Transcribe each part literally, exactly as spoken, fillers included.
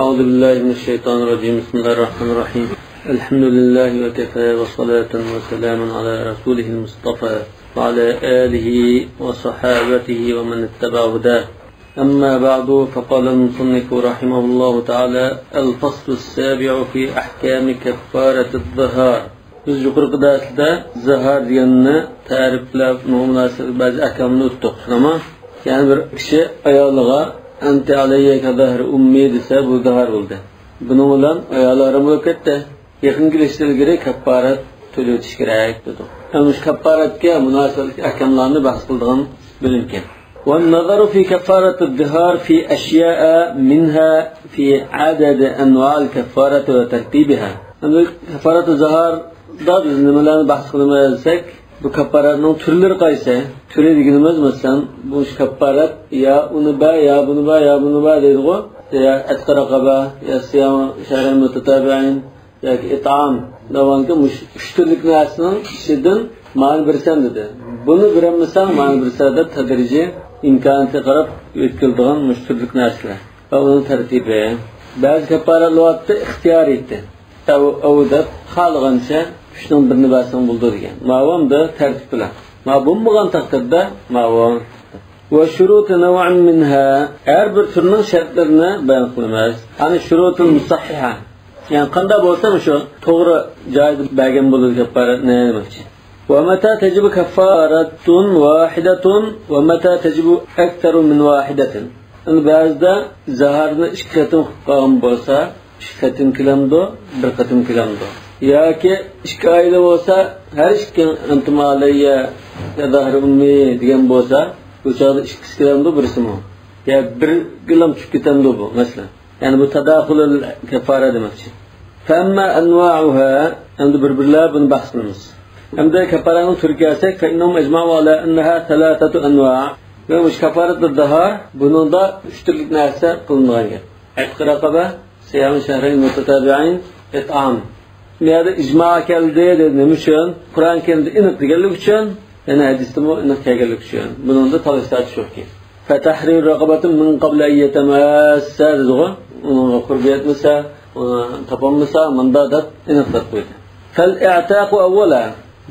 أعوذ بالله من الشيطان الرجيم. بسم الله الرحمن الرحيم. الحمد لله وكفى وصلاة وسلام على رسوله المصطفى وعلى آله وصحابته ومن اتبع هداه. أما بعد، فقال المصنف رحمه الله تعالى: الفصل السابع في أحكام كفارة الظهار. بىز يۇقىرىقى دەرسلەردە زىھار دېگەننى تەرىپلەپ، ئۇنىڭغا مۇناسىۋەتلىك بەزى ئەھكامنى ئۆتتۇق. ئەمما يەنە بىر كىشى ئايالىغا «أنت علي كظهر أمي» دېسە، بۇ زىھار بولدى. بۇنىڭ بىلەن ئايالى ھارام بولۇپ كەتتى. يېقىن كېلىشتىن ئىلگىرى كەپپارەت تۆلىۋېتىش كېرەك دېدۇق. ئەمما شۇ كەپپارەتكە مۇناسىۋەتلىك ئەھكاملارنى بەھس قىلىدىغان بۆلۈمكەن. والنظر في كفارة الظهار في أشياء منها في عدد أنواع الكفارة وترتيبها. ئەمدى كەففارەتۇ زىھاردا بىز نېمىلەرنى بەھس قىلىمىز دېسەك، بۇ كەپپارەتنىڭ تۈرلىرى قايسى؟ تۈرى دېگىنىمىز، مەسىلەن، بۇ كەپپارەت يا ئۇنى بەر، يا بۇنى بەر، يا بۇنى بەر دەيدىغۇ. يا ئەتقى رەقەبە، يا سىيام شەھرەين مۇتەتابىئەين، ياكى ئىتئام دەۋانكى مۇشۇ ئۈچ تۈرلۈك نەرسىنىڭ ئىچىدىن مانى بېرىسەن دېدى. بۇنى بېرەلمىسەڭ، مانى بېرىسەن دەپ تەدرىجىي ئىمكانىيىتىگە قاراپ يۆتكىلىدىغان مۇشۇ تۈرلۈك نەرسىلەر. ۋە ئۇنىڭ تەرتىپى. بەزى كەپپارەتلەر ئىختىيارىيتى. ئەۋ، ئەۋ دەپ خالىغانچە ئۈچنىڭ بىرىنى بەرسەڭ بولىدۇ دېگەن. ماۋۇ ئەمدى تەرتىپ بىلەن. ما بولمىغان تەقدىردە ماۋۇ. وشروط نوع منها. ھەر بىر تۈرنىڭ شەرتلىرىنى بايان قىلىمىز. يەنى شۇرۇتۇل مۇسەھھەھە. يەنى قانداق بولسا شۇ توغرا جايىدا بەرگەن بولىدۇ كەپپارەتنى دېمەكچى. ومتى تجب كفارة واحدة ومتى تجب أكثر من واحدة. ئەمدى بەزىدە زىھارنى ئىككى قېتىم قىلىپ قالغان بولسا، ئىككى قېتىم كېلەمدۇ، بىر قېتىم كېلەمدۇ؟ ياكى ئىككى ئائىلە بولسا، ھەر ئىككى «أنتم علي كظهر أمي» دېگەن بولسا، بۇ چاغدا ئىككىسى كېلەمدۇ، بىرسىمۇ؟ يا بىرگىلا چۈشۈپ كېتەمدۇ بۇ، مەسىلەن؟ يەنى بۇ تاداخۇلۇل كەففارە دېمەكچى. فأما أنواعها، ئەمدى بىر-بىرلەپ بۇنى بەھس قىلىمىز. ئەمدى كەففارەنىڭ تۈرىگە كەلسەك، فإنهم أجمعوا على أنها ثلاثة أنواع. ۋە مۇشۇ كەففارەتۇ زىھار، بۇنىڭدا ئۈچ تۈرلۈك نەرسە قىلىنغان گەپ. ئەتقى رەقەبە، سىيامۇ شەھرەين مۇتەتابىئەين، ئىتئام. بۇ يەردە ئىجما كەلدى دېدى. نېمە ئۈچۈن؟ قۇرئان كەرىمدە ئېنىق دېگەنلىكى ئۈچۈن، يەنە ھەدىستىمۇ ئېنىق كەلگەنلىكى ئۈچۈن. بۇنىڭدا تالاش-تارتىش يوقكەن. فتحرير رقبة من قبل أن يتماسا دېدىغۇ. ئۇنىڭغا قۇربى يەتمىسە، ئۇنى تاپالمىسا، مۇنداق دەپ ئېنىقلاپ قويدى. فالاعتاق أولا.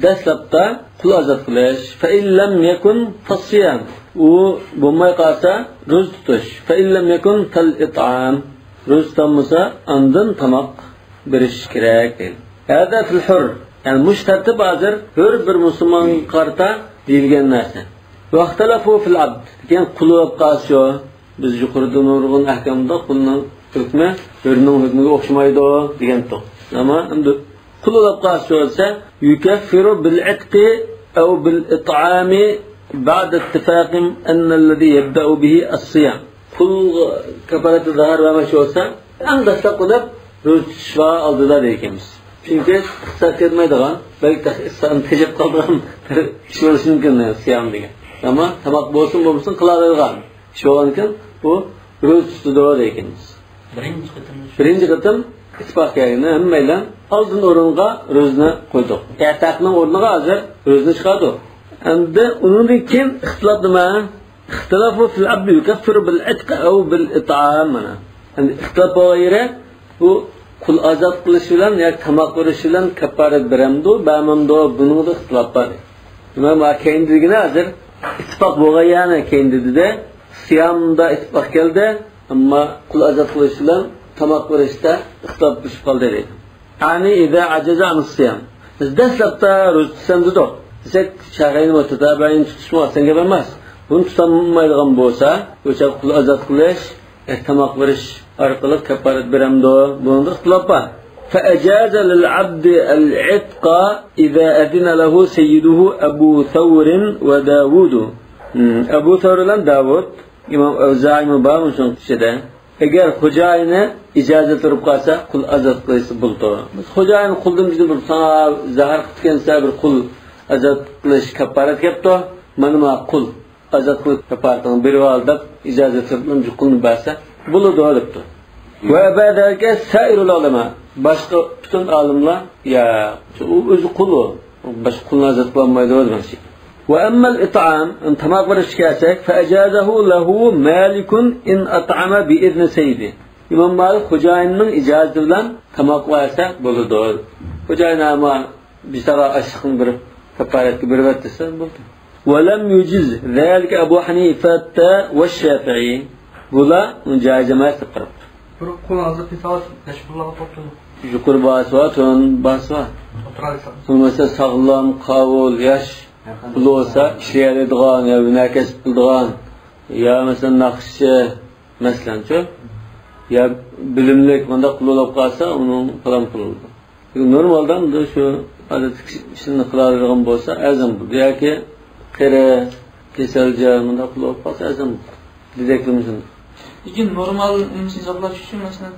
دەسلەپتە قۇل ئازاد قىلىش. فإن لم يكن فالصيام. ئۇ بولماي قالسا، روزا تۇتۇش. فإن لم يكن فالإطعام. روزا تۇتالمىسا، ئاندىن تاماق بېرىش كېرەك دەيدۇ. هذا في الحر، يەنى مۇشۇ تەرتىپ ھازىر ھۆر بىر مۇسۇلمانغا قارىتا دېيىلگەن نەرسە. واختلفوا في العبد، لېكىن قۇل بولۇپ قالسا شۇ، بىز يۇقىرىدا نۇرغۇن ئەھكامدا قۇلنىڭ ھۆكمى ھۆرنىڭ ھۆكمىگە ئوخشىمايدۇ دېگەنتۇق. ئەمما ئەمدى قۇل بولۇپ قالسا شۇ دېسە، يكفر بالعتق أو بالإطعام بعد اتفاق أن الذي يبدأ به الصيام. قۇلغا كەففارەتۇ زىھار بەرمەكچى بولسا، ئەڭ دەسلەپ قىلىپ روزا تۇتۇش بار ئالدىدا دەيدىكەنمىز. چۈنكى ئىقتىساد كەتمەيدىغان، بەلكى تېخى ئىقتىسادنى تېجەپ قالىدىغان بىر ئىش بولۇشى مۇمكىن، سىيام دېگەن. ئەمما تاماق بولسۇن بولمىسۇن قىلالايدىغان ئىش بولغاندىكىن، بۇ روزا تۇتىدۇ دەيدىكەنمىز. بىرىنچى قېتىم. بىرىنچى قېتىم ئىتتىپاق كەلگەندە ھەممەيلەن ئالدىن ئورۇنغا روزىنى قويدۇق. ئەتەقنىڭ ئورنىغا ھازىر روزىنى چىقاردۇق. ئەمدى ئۇنىڭدىن كېيىن ئىختىلاپ نېمە؟ اختلفوا في العبد يكفر بالعتق أو بالإطعام، مانا. ئەمدى ئىختىلاپ بولغان يېرى، بۇ قۇل ئازاد قىلىش بىلەن ياكى تاماق بېرىش بىلەن كەففارەت بېرەمدۇ، بەرمەمدۇ، بۇنىڭدا ئىختىلاپ بار. نېمە، ما كەينىدە دېگىنى ھازىر ئىتتىپاق بولغان يەنى كەينىدە دېدى. سىيامدا ئىتتىپاق كەلدى، ئەمما قۇل ئازاد قىلىش بىلەن تاماق بېرىشتە ئىختىلاپ چۈشۈپ قالدى دەيدۇ. يعني إذا عجز عن الصيام. بىز دەسلەپتە روزا تۇتسام دېدۇق. دېسەك، شەھرەينى مۇتەتابىئەين تۇتۇشمۇ ئاسان گەپ ئەمەس. بۇنى تۇتالمايدىغان بولسا، ئۆچەپ قۇل ئازاد قىلىش، تاماق بېرىش ئارقىلىق كەپپارەت بېرەمدۇ؟ بۇنىڭدا ئىختىلاپ بار. فأجاز للعبد العتق إذا أذن له سيده أبو ثور وداود. ئەبۇ سەۋر بىلەن داۋۇد، ئىمام ئەۋزائىمۇ بار مۇشۇنىڭ ئىچىدە. ئەگەر خوجايىنى ئىجازەت بېرىپ قالسا، قۇل ئازاد قىلىشسا بولىدۇ. خوجايىن قۇلدىن بىزنى بىر ساڭا زەھەر قىلىپ كەلسە، بىر قۇل ئازاد قىلىش كەپپارەت كەپتۇ. مانا ما قۇل ئازاد قىلىپ كەپپارىتىڭنى بېرىۋال دەپ ئىجازەت بېرىپ، شۇ قۇلنى بەرسە بولىدۇ دەپتۇ. وأبى ذلك سائر العلماء. باشقا پۈتۈن ئالىملار، يا، ئۇ ئۆزى قۇل ئۇ. باشقا قۇلنى ئازاد قىلالمايدۇ دېمەكچى. وأما الإطعام، تاماق بېرىشكە كەلسەك، فأجازه له مالك إن أطعم بإذن سيده. ئىمام مالىك خوجايىننىڭ ئىجازىتى بىلەن تاماق يېسە بولىدۇ. خوجايىن ئەمما بىچارە ئاشلىقنى بېرىپ، كاپپارەتكە بېرىۋەت دېسە بولدى. ولم يجز ذلك أبو حنيفة والشافعي. بۇلار ئۇنى جائىز ئەمەس دەپ قاراپتۇ. بىر قۇل ھازىر پېتى نەچچە پۇللارغا توختىدى؟ يۇقىرى باھاسى بار، تۆۋەن باھاسى بار. ئوتتۇرا ھېساب. بۇ مەسىلەن ساغلام، قاۋۇل، ياش قۇل بولسا، ئىشلىيەلەيدىغان يا ھۈنەر كەسىپ قىلىدىغان يا مەسىلەن ناخشىچى، مەسىلەنچۇ، يا بىلىملىك، مۇنداق قۇل بولۇپ قالسا، ئۇنىڭ پالان قىلىدۇ. نورمالدا ئەمدى شۇ ئادەتتىكى ئىشنى قىلالايدىغان بولسا ئەرزان بولىدۇ. ياكى قېرى، كېسەلچان مۇنداق قىلىپ قالسا ئەرزان بولىدۇ. دېدەكلىمىسۇن. لېكىن نورمال نېمىسى ھېسابلاش ئۈچۈن، مەسىلەن،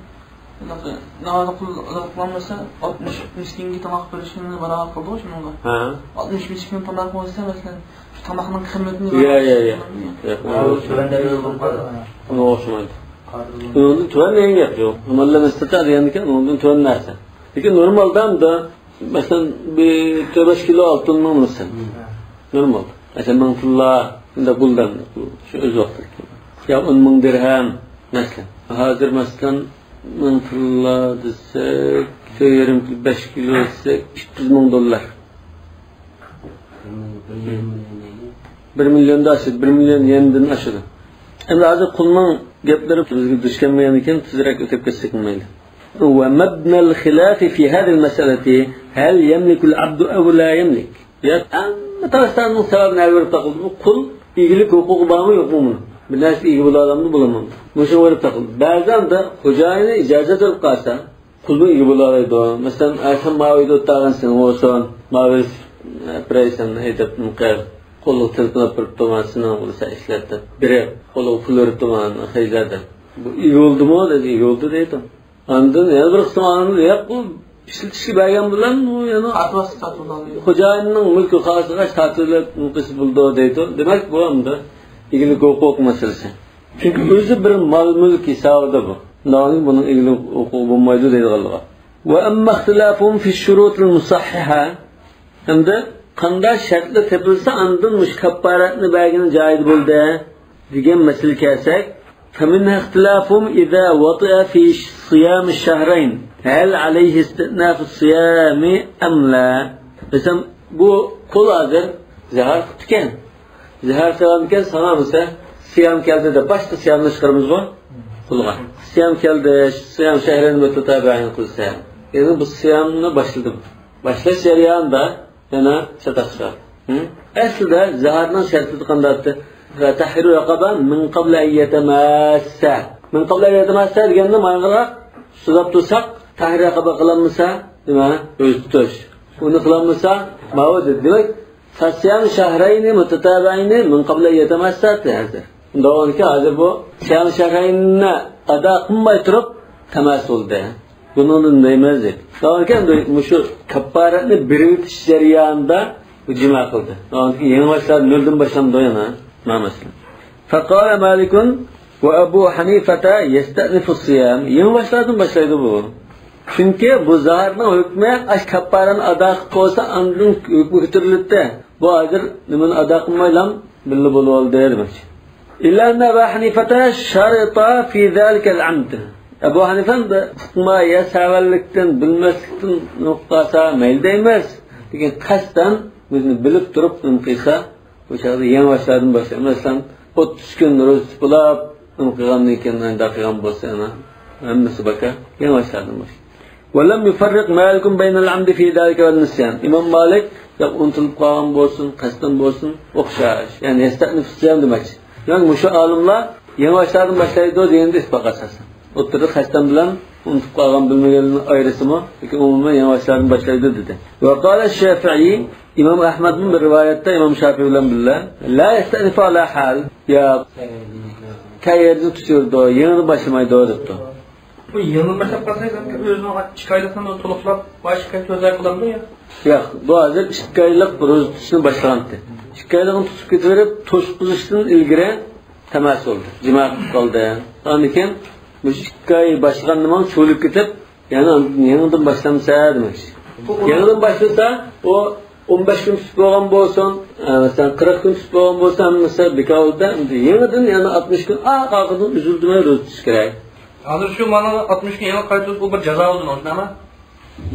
ناۋادا قۇل ئازاد قىلالمىسا، ئاتمىش مىسكىنگە تاماق بېرىشنى باراۋەر قىلىدىغۇ شۇنىڭغا. ھە. ئاتمىش مىسكىن تاماق بولسا، مەسىلەن، شۇ تاماقنىڭ قىممىتىنى يا، يا، يا. يا، ھە، ئۇنىڭغا ئوخشىمايدۇ. ئۇنىڭدىن تۆۋەن دېگەن گەپ يوق. مەن لەم ئەستەتىئ دېگەندىكىن ئۇنىڭدىن تۆۋەن نەرسە. لېكىن نورمالدا ئەمدى، مەسىلەن، بىر تۆت بەش كىلو ئالتۇن مىڭ دېسەم. نورمال. مەسىلەن، مىڭ تىللا، شۇنداق بولدى ئەمدى. شۇ ئۆز ۋاقتىدا. يا ئون مىڭ دىرھەم، مەسىلەن. ھازىر، مەسىلەن، مىڭ تىللا دېسەك، تۆت يېرىم كىلو، بەش كىلو دېسەك، ئىككى يۈز مىڭ دوللار. بىر مىليوندىن ئاشىدۇ، بىر مىليون يەندىن ئاشىدۇ. ئەمدى ھازىر قۇلنىڭ گەپلىرى بىزگە دۇچ كەلمىگەندىن كېيىن تېزرەك ئۆتۈپ كەتسەك بولمايدۇ. ومبنى الخلاف في هذه المسألة، هل يملك العبد أو لا يملك؟ يا، ھەممە تارىخلارنىڭ سەۋەبى نەگە بېرىپ تاقىلدى؟ بۇ قۇل ئىگىلىك ھوقۇقى بارمۇ، يوقمۇ بۇنىڭ؟ بىر نەرسە ئىگە بولالامدۇ، بولالمامدۇ؟ مۇشۇنىڭغا بېرىپ تاقىلدى. بەزىدە خوجايىنى ئىجازەت بېرىپ قالسا، قۇلمۇ ئىگە بولالايدۇ. مەسىلەن، ئەسەن ماۋۇ يەردە ئولتۇرغان سېنىڭ بولسۇن، ماۋۇ يەردە بىرەيسەن ھەيدەپ نېمە قىل، قۇلغا تېلېفونلاپ بېرىپتۇ، مانا سېنىڭ بولسا ئىشلەت دەپ بېرىپ، قۇلغا پۇل بېرىپتۇ، مانا خەجلە دەپ. بۇ ئىگە بولدىمۇ دېدى، ئىگە بولدى دەيدۇ. ئاندىن يەنە بىر قىسىم ئالىملار، ياق، بۇ ئىشلىتىشكە بەرگەن بىلەن بۇ يەنە تارتىۋاتسا تارتىۋالىدۇ. خوجايىننىڭ مۈلكى قالسىغاچ تارتىۋېلىپ نېمە قىلسا بولىدۇ دەيدۇ. دېمەك، بۇ ئەمدى ئىگىلىك ھوقۇق مەسىلىسى. چۈنكى ئۆزى بىر مال-مۈلۈك ھېسابىدا بۇ. شۇنداقتىن بۇنىڭ ئىگىلىك ھوقۇقى بولمايدۇ دەيدىغانلىقى. وأما اختلافهم في الشروط المصححة، ئەمدى قانداق شەرتلەر تېپىلسا، ئاندىن مۇشۇ كاپپارەتنى بەرگىنى جايىز بولدى دېگەن مەسىلىگە كەلسەك، فمنها اختلافهم إذا وطئ في صيام الشهرين، هل عليه استئناف الصيام أم لا؟ مەسىلەن، بۇ قۇل ھازىر زىھار قىپتىكەن. زىھار قىلغانكەن، ساڭا مىسە سىيام كەلدى دەپ باشتا سىيامنى چىقىرىمىزغۇ قۇلغا. سىيام كەلدى، سىيام شەھرىنى مۇتتەبەئەن قىلسا. يەنى بۇ سىيامنى باشلىدى. باشلاش جەريانىدا يەنە چاتاق چىقار. ھە؟ ئەسلىدە زىھارنىڭ شەرتى قانداقتى؟ تەھرىرۇ رەقەبە مىن قەبلى ئەن يەتەمەسسە. مىن قەبلى ئەن يەتەمەسسە دېگەندە ماڭىغا سوزاپ تۇرساق، تەھرىر رەقەبە قىلالمىسا، نېمە؟ روزا تۇتۇش. ئۇنى قىلالمىسا، ماۋۇ دېدى. دېمەك، فصيام شهرين متتابعين من قبل أن يتماسا دەيدۇ. دەۋانكى ھازىر بۇ سىيام شەھرەيننى ئادا قىلماي تۇرۇپ تەماس بولدى. بۇنىڭدىن دەيمىز دەيدۇ. دەۋانكى ئەمدى مۇشۇ كاپپارەتنى بېرىۋېتىش جەريانىدا بۇ جىما قىلدى. دەۋانكى يېڭى باشلاپ نۆلدىن باشلامدۇ يەنە؟ مەسىلەن. فقال مالك وأبو حنيفة يستأنف الصيام. يېڭى باشلاردىن باشلايدۇ بۇ. چۈنكى بۇ زاھارنىڭ ھۆكمى ئاش كاپپارەنى ئادا قىلىپ بولسا، ئاندىن ھۆكمى كۆتۈرۈلۈپتۇ. بۇ ھازىر نېمىنى ئادا قىلمايلا بىللە بولۇۋالدى دېمەكچى. إلا أن أبا حنيفة شرط في ذلك العمد. ئەبۇ ھەنىفە ئۇقما يا سەۋەنلىكتىن، بىلمەسلىكتىن ئۇقۇپ قالسا مەيلى دەيمىز. لېكىن قەستەن بىزنى بىلىپ تۇرۇپ نېمە قىلسا، بۇ چاغدا يېڭى باشلاردىن باشلايمىز. مەسىلەن، ئوتتۇز كۈن روزا تۇتۇپ بولۇپ، نېمە قىلغاندىن كېيىن ئەندى قىلغان بولسا، يەنە ھەممىسى بىكار. يېڭى باشلاردىن باشلايمىز. ولم يفرق مالك بين العمد في ذلك والنسيان. ئىمام مالىك يا ئۇنتۇلۇپ قالغان بولسۇن، قەستەن بولسۇن، ئوخشاش. يەنى يەستەنىف سىيام دېمەكچى. دېمەك، مۇشۇ ئالىملار يېڭى باشلاردىن باشلايدۇ دېگەندە ئىتتىپاق ئاساسەن. ئوتتۇرىدا قەستەن بىلەن ئۇنتۇپ قالغان، بىلمىگەنلەرنى ئايرىسىمۇ، لېكىن ئومۇمەن يېڭى باشلاردىن باشلايدۇ دېدى. وقال الشافعي، ئىمام ئەھمەدمۇ بىر رىۋايەتتە ئىمام شافىئى بىلەن بىللە، لا يستأنف على حال، يا قەيەردە تۇتۇۋېرىدۇ، يېڭىدىن باشلىمايدۇ دەپتۇ. بۇ يېڭىدىن باشلاپ قالسا، ئۆزىنىڭ ئىككى ئايلىقىنى تولۇقلاپ، باشقا ئىككى ئاي تۆت ئاي قىلامدۇ يا؟ ياق، بۇ ھازىر ئىككى ئايلىق روزا تۇتۇشنى باشلىغانتى. ئىككى ئايلىقنى تۇتۇپ كېتىۋېرىپ، توشقۇزۇشتىن ئىلگىرى تەماس بولدى، جىما قىلىپ قالدى. ئاندىن كېيىن مۇشۇ ئىككى ئاي باشلىغاندىمۇ چۇۋۇلۇپ كېتىپ، يەنە ئاندىن يېڭىدىن باشلامسا دېمەكچى. يېڭىدىن باشلىسا، ئۇ ئون بەش كۈن تۇتۇپ بولغان بولسۇن، ئە، مەسىلەن، قىرىق كۈن تۇتۇپ بولغان بولسا، ھەممىسى بىكار بولدى. ئەمدى يېڭىدىن يەنە ئاتمىش كۈن ئارقا-ئارقىدىن ئۈزۈلدىمەي روزا تۇتۇش كېرەك. ھازىر شۇ مانا ئاتمىش كۈن يەنە قايتۇرۇپ، ئۇ بىر جازا بولدى، شۇنداقمۇ؟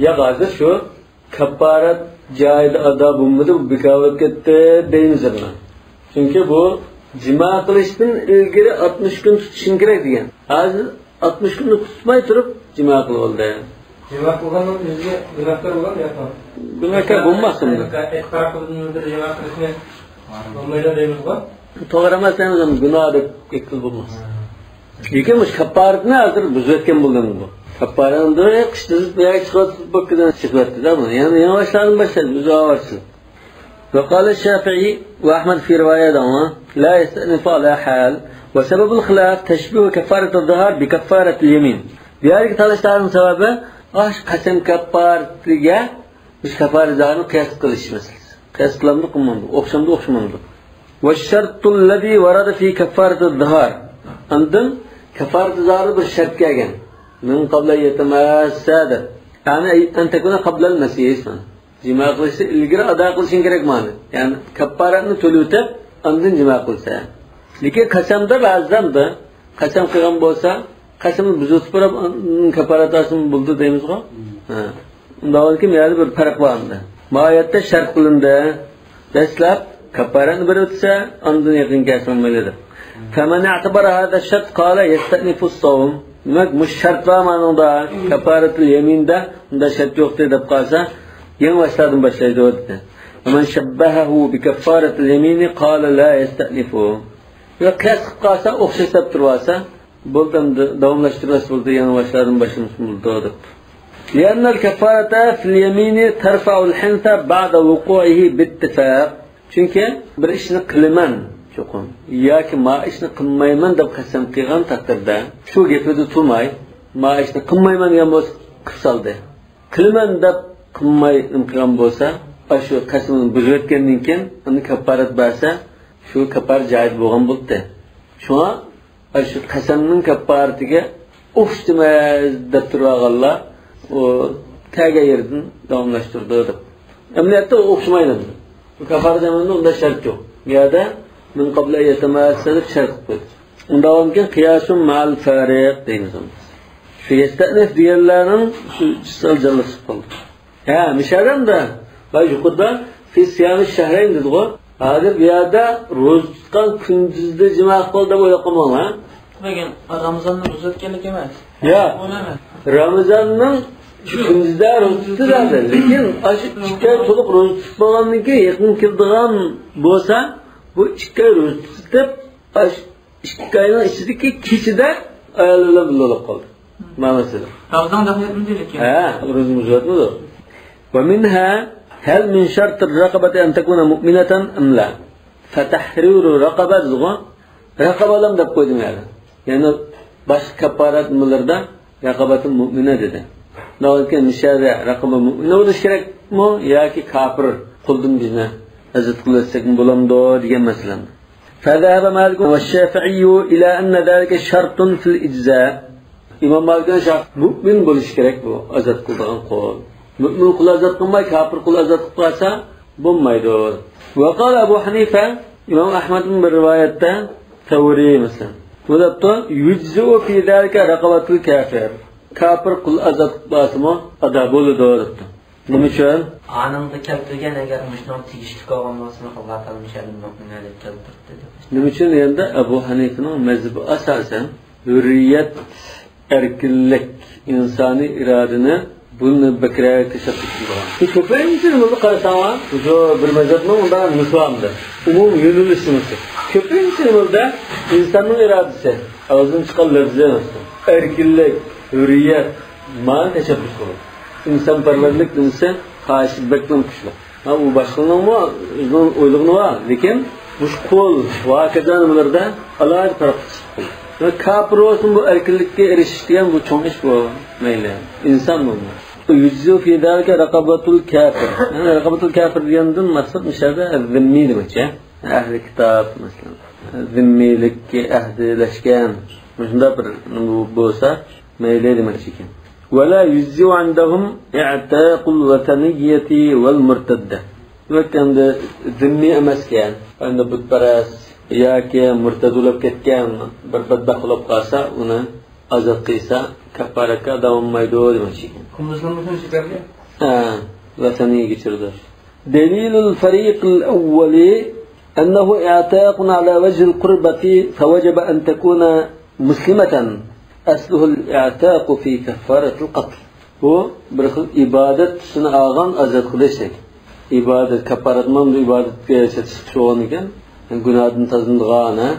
ياق، ھازىر شۇ كاپپارەت جايىدا ئادا بولمىدى، بۇ بىكار بولۇپ كەتتى دەيمىز ئۇنى. چۈنكى بۇ جىما قىلىشتىن ئىلگىرى ئاتمىش كۈن تۇتۇشۇڭ كېرەك دېگەن. ھازىر ئاتمىش كۈننى تۇتماي تۇرۇپ جىما قىلىۋالدى. جىما قىلغاننىڭ ئۆزىگە گۇناھكار بولغان ياقمۇ؟ گۇناھكار بولماس ئۇندا. ئېتىقاد قىلدىن يۈردە جىما قىلىشنى بولمايدۇ دەيمىزغۇ؟ توغرا ئەمەس دەيمىز، ئۇنى گۇناھ دەپ ھېس قىلىپ بولماس. لېكىن مۇشۇ كاپپارەتنى ھازىر بۇزۇۋەتكەن بولدى بۇ. كاپپارەتنى قىش تۈزۈپ، يا چىقىۋەتتى، بۇ كېدەن چىقىۋەتتى-دە بۇنى. يەنە يېڭى باشلاردىن باشلايدۇ، بۇزۇۋەتسۇن. وقال الشافعي وأحمد في رواية دەڭلار، لا يستأنف على حال، وسبب الخلاف تشبيه كفارة الظهار بكفارة اليمين. بۇ يەردىكى تالىشىشلارنىڭ سەۋەبى، ئاش قەسەم كاپپارىتىگە مۇشۇ كاپپارەت زاھارنى قىياس قىلىش مەسىلىسى. قىياس قىلامدۇ، قىلمامدۇ؟ ئوخشامدۇ، ئوخشىمامدۇ؟ والشرط الذي ورد في كفارة الظهار. ئاندىن كاپپارەت زاھاردا بىر شەرت كەلگەن. من قبل أن يتماسا دەپ. يەنى أن تكون قبل المسيس. جىما قىلىشتىن ئىلگىرى ئادا قىلىشىڭ كېرەك مانا. يەنى كاپپارەتنى تۆلىۋېتىپ، ئاندىن جىما قىلسا. لېكىن قەسەمدە بەزىدە قەسەم قىلغان بولسا، قەسەمنى بۇزۇۋېتىپ بېرىپ، ئاندىن كاپپارەت ئالسىمۇ بولىدۇ دەيمىزغۇ؟ ھە. ئۇنداق بولغاندىكىن بۇ يەردە بىر پەرق بار ئەمدى. ماھىيەتتە شەرت قىلىندى. دەسلەپ كاپپارەتنى بېرىۋېتسە، ئاندىن يېقىن كەلسە بولمايدۇ دەپ. فمن اعتبر هذا الشرط قال يستأنف الصوم. دېمەك، مۇشۇ شەرت بار مانىڭدا، كاپپارەتۇل يەمىندە ئۇنداق شەرت يوقتى دەپ قالسا، يېڭى باشلاردىن باشلايدۇ دېدى. ومن شبهه بكفارة اليمين قال لا يستأنف. يا قىياس قىلىپ قالسا، ئوخشاش دەپ تۇرۇۋالسا، بولدى، ئەمدى داۋاملاشتۇرماس بولدى، يېڭى باشلاردىن باشلىمىسا بولىدۇ دەپ. لأن الكفارة في اليمين ترفع الحنث بعد وقوعه باتفاق. چۈنكى بىر ئىشنى قىلىمەن چوقۇم ياكى ما ئىشنى قىلمايمەن دەپ قەسەم قىلغان تەقدىردە، شۇ گېپىدە تۇرماي، ما ئىشنى قىلمايمەن دېگەن بولسا، قىلسالدى. قىلىمەن دەپ قىلماي نېمە قىلغان بولسا، ئاشۇ قەسىمىنى بۇزۇۋەتكەندىن كېيىن ئۇنى كاپپارەت بەرسە، شۇ كاپپارەت جايىدا بولغان بولدى. شۇڭا ئاشۇ قەسەمنىڭ كاپپارىتىگە ئوخشىتىمىز دەپ تۇرۇۋالغانلار ئۇ تەگەن يېرىدىن داۋاملاشتۇرىدۇ دەپ. ئەمەلىيەتتە ئۇ ئوخشىمايدۇ. بۇ كاپپارەت ئەمەلدە ئۇنداق شەرت يوق. بۇ يەردە من قبل أن يتماسا دەپ شەرت قويدى. ئۇنداق بولغاندىكىن قىياسۇن مەئەل فارىق دەيمىز ئۇنى. شۇ يەستەنىف دېگەنلەرنىڭ شۇ سەل جانلىق چىقىپ قالدى. ھە، مىشەدەمدە ۋە يۇقىرىدا في صيام الشهرين دېدىغۇ. ھازىر بۇ يەردە روزا تۇتقان كۈندۈزدە جىما قىلىپ بولدى دەپ ئويلاپ قالماڭلار. لېكىن رامىزاننى روزا تۇتقانلىق ئەمەس. يا. ئۇ نېمە؟ رامىزاننىڭ كۈندۈزدە روزا تۇتتى زادى. لېكىن ئاشۇ ئىككى ئاي تولۇق روزا تۇتۇپ بولغاندىن كېيىن يېقىن كېلىدىغان بولسا، بۇ ئىككى ئاي روزا تۇتۇپ، ئاشۇ ئىككى ئاينىڭ ئىچىدىكى كېچىدە ئايالى بىلەن بىللە بولۇپ قالدى. مانا مەسىلە. رامىزان دەخلى يەتمىدى لېكىن. ھە، روزىنى ئۇزارتمىدى. ومنها هل من شرط الرقبة أن تكون مؤمنة أم لا؟ فتحرير رقبة دېدىغۇ. رەقەبەلەم دەپ قويدۇم يەنە. يەنى باشقا كاپپارەت نېمىلىرىدە رەقەبەتۇل مۇئمىنە دېدى. ناۋاكى مىشەدە رەقەبە مۇئمىنە بولۇش كېرەكمۇ ياكى كاپىر قۇلدىن بىزنى ئازاد قىلىۋەتسەكمۇ بولامدۇ دېگەن مەسىلە. فذهب مالك والشافعي إلى أن ذلك شرط في الإجزاء. ئىمام مالىك بىلەن شافىئى مۇئمىن بولۇشى كېرەك بۇ ئازاد قىلىدىغان قۇل. مۇئمىن قۇل ئازاد قىلماي، كاپىر قۇل ئازاد قىلىپ قالسا بولمايدۇ. وقال أبو حنيفة، ئىمام ئەھمەدنىڭ بىر رىۋايەتتە، سەۋرى مەسىلەن، بۇ دەپتۇ، يجزئ في ذلك رقبة الكافر. كاپىر قۇل ئازاد قىلىپ قالسىمۇ ئادا بولىدۇ دەپتۇ. نېمە ئۈچۈن؟ ئانىڭدا كەلتۈرگەن، ئەگەر مۇشۇنىڭغا تېگىشلىك بولغان بولسىمۇ، ئاللا تائالا مۇشۇ يەردە مۇئمىنە دەپ كەلتۈردى دەپ. نېمە ئۈچۈن دېگەندە، ئەبۇ ھەنىفىنىڭ مەزھىپى ئاساسەن ھۆرىيەت، ئەركىنلىك، ئىنسانىي ئىرادىنى بۇنى بەكرەك تەشەببۇس قىلىدىغان. شۇ كۆپىنچە نېمىدە قارىساڭلار، شۇ بىر مەزھەپنىڭ مۇنداق نېمىسى بار ئەمدى. ئومۇمىي يۆنىلىش نېمىسى. كۆپىنچە نېمىدە ئىنساننىڭ ئىرادىسى، ئاغزىدىن چىققان لەپزى، ئەركىنلىك، ھۆرىيەت، مانا تەشەببۇس قىلىدۇ. ئىنسانپەرۋەرلىك نېمىسى قارشى بەكمۇ كۈچلۈك. ھا، ئۇ باشقىلارنىڭمۇ ئۆزىنىڭ ئويلىغىنى بار، لېكىن مۇشۇ قۇل ۋە ھاكازا نېمىلەردە ئالاھىدە پەرق چىقىدۇ. كاپىر بولسىمۇ بۇ ئەركىنلىككە ئېرىشىش دېگەن بۇ چوڭ ئىش بۇ. مەيلى، ئىنسان بولما. يجزئ في ذلك رقبة الكافر. يەنى رقبة الكافر دېگەندىن مەقسەت مۇشۇ يەردە زىممىي دېمەكچى. ئەھلى كىتاب، مەسىلەن، زىممىيلىككە ئەھدىلەشكەن، مۇشۇنداق بىر بولسا مەيلى دېمەكچىكەن. ولا يجزئ عندهم اعتاق الوثنية والمرتدة. دېمەك، ئەمدى زىممىي ئەمەسكەن، ئەمدى بۇتپەرەس ياكى مۇرتەد بولۇپ كەتكەن بىر بەتبەخت بولۇپ قالسا، ئۇنى ئازاد قىلسا، كاپپارەتكە ئادا بولمايدۇ دېمەكچى. قۇلنى ئىسلام ئۈچۈن چىقارغان. ھە، ۋەتەنگە كۆچۈرىدۇ. دليل الفريق الأول أنه اعتاق على وجه القربة فوجب أن تكون مسلمة، أصله الاعتاق في كفارة القتل. بۇ بىر خىل ئىبادەت تۈسىنى ئالغان ئازاد قىلىش. ئىبادەت، كاپپارەت مانا بۇ ئىبادەتكە چېتىشقا ئوخشىغان ئىكەن. گۇناھدىن تازىلىدىغان، ھە؟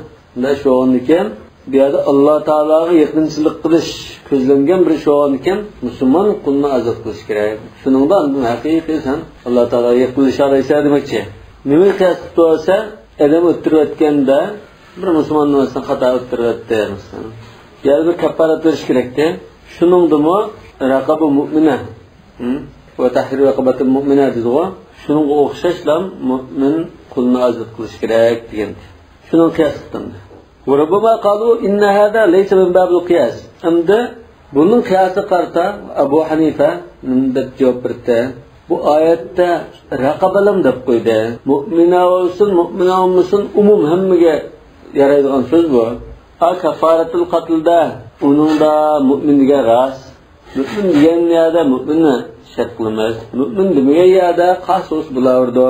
شۇنداق ئىكەن، بۇ يەردە ئاللا تائالاغا يېقىنچىلىق قىلىش كۆزلەنگەن بىر ئىش بولغاندىكىن، مۇسۇلمان قۇلنى ئازاد قىلىش كېرەك. شۇنىڭدا ئاندىن ھەقىقىي سەن ئاللا تائالاغا يېقىنلىشالايسەن دېمەكچى. نېمىگە قىياس قىلىپ تۇرسا، ئادەم ئۆلتۈرۈۋەتكەندە بىر مۇسۇلماننىڭ ئۆزىنى خاتا ئۆلتۈرۈۋەتتى، مەسىلەن. يەنە بىر كاپپارەت بېرىش كېرەكتى. شۇنىڭدىمۇ رەقابە مۇئمىنە، ھە؟ ۋە تەھرىرۇ رەقابەتىن مۇئمىنە دېدىغۇ. شۇنىڭغا ئوخشاشلا مۇئمىن قۇلنى ئازاد قىلىش كېرەك دېگەن. شۇنىڭغا قىياس قىلدى. وربما قالوا إن هذا ليس من باب القياس. ئەمدى بۇنىڭ قىياسىغا قارىتا ئەبۇ ھەنىفە نېمە دەپ جاۋاب بەردى؟ بۇ ئايەتتە رەقابەلەم دەپ قويدى. مۇئمىنە بولسۇن، مۇئمىنە بولمىسۇن، ئومۇم ھەممىگە يارايدىغان سۆز بۇ. ئا، كافارەتۇل قەتلدە ئۇنىڭدا مۇئمىن دېگەن راست. مۇئمىن دېگەن يەردە مۇئمىننى شەرت قىلىمىز. مۇئمىن دېمىگەن يەردە خاس بولسا بولاۋېرىدۇ.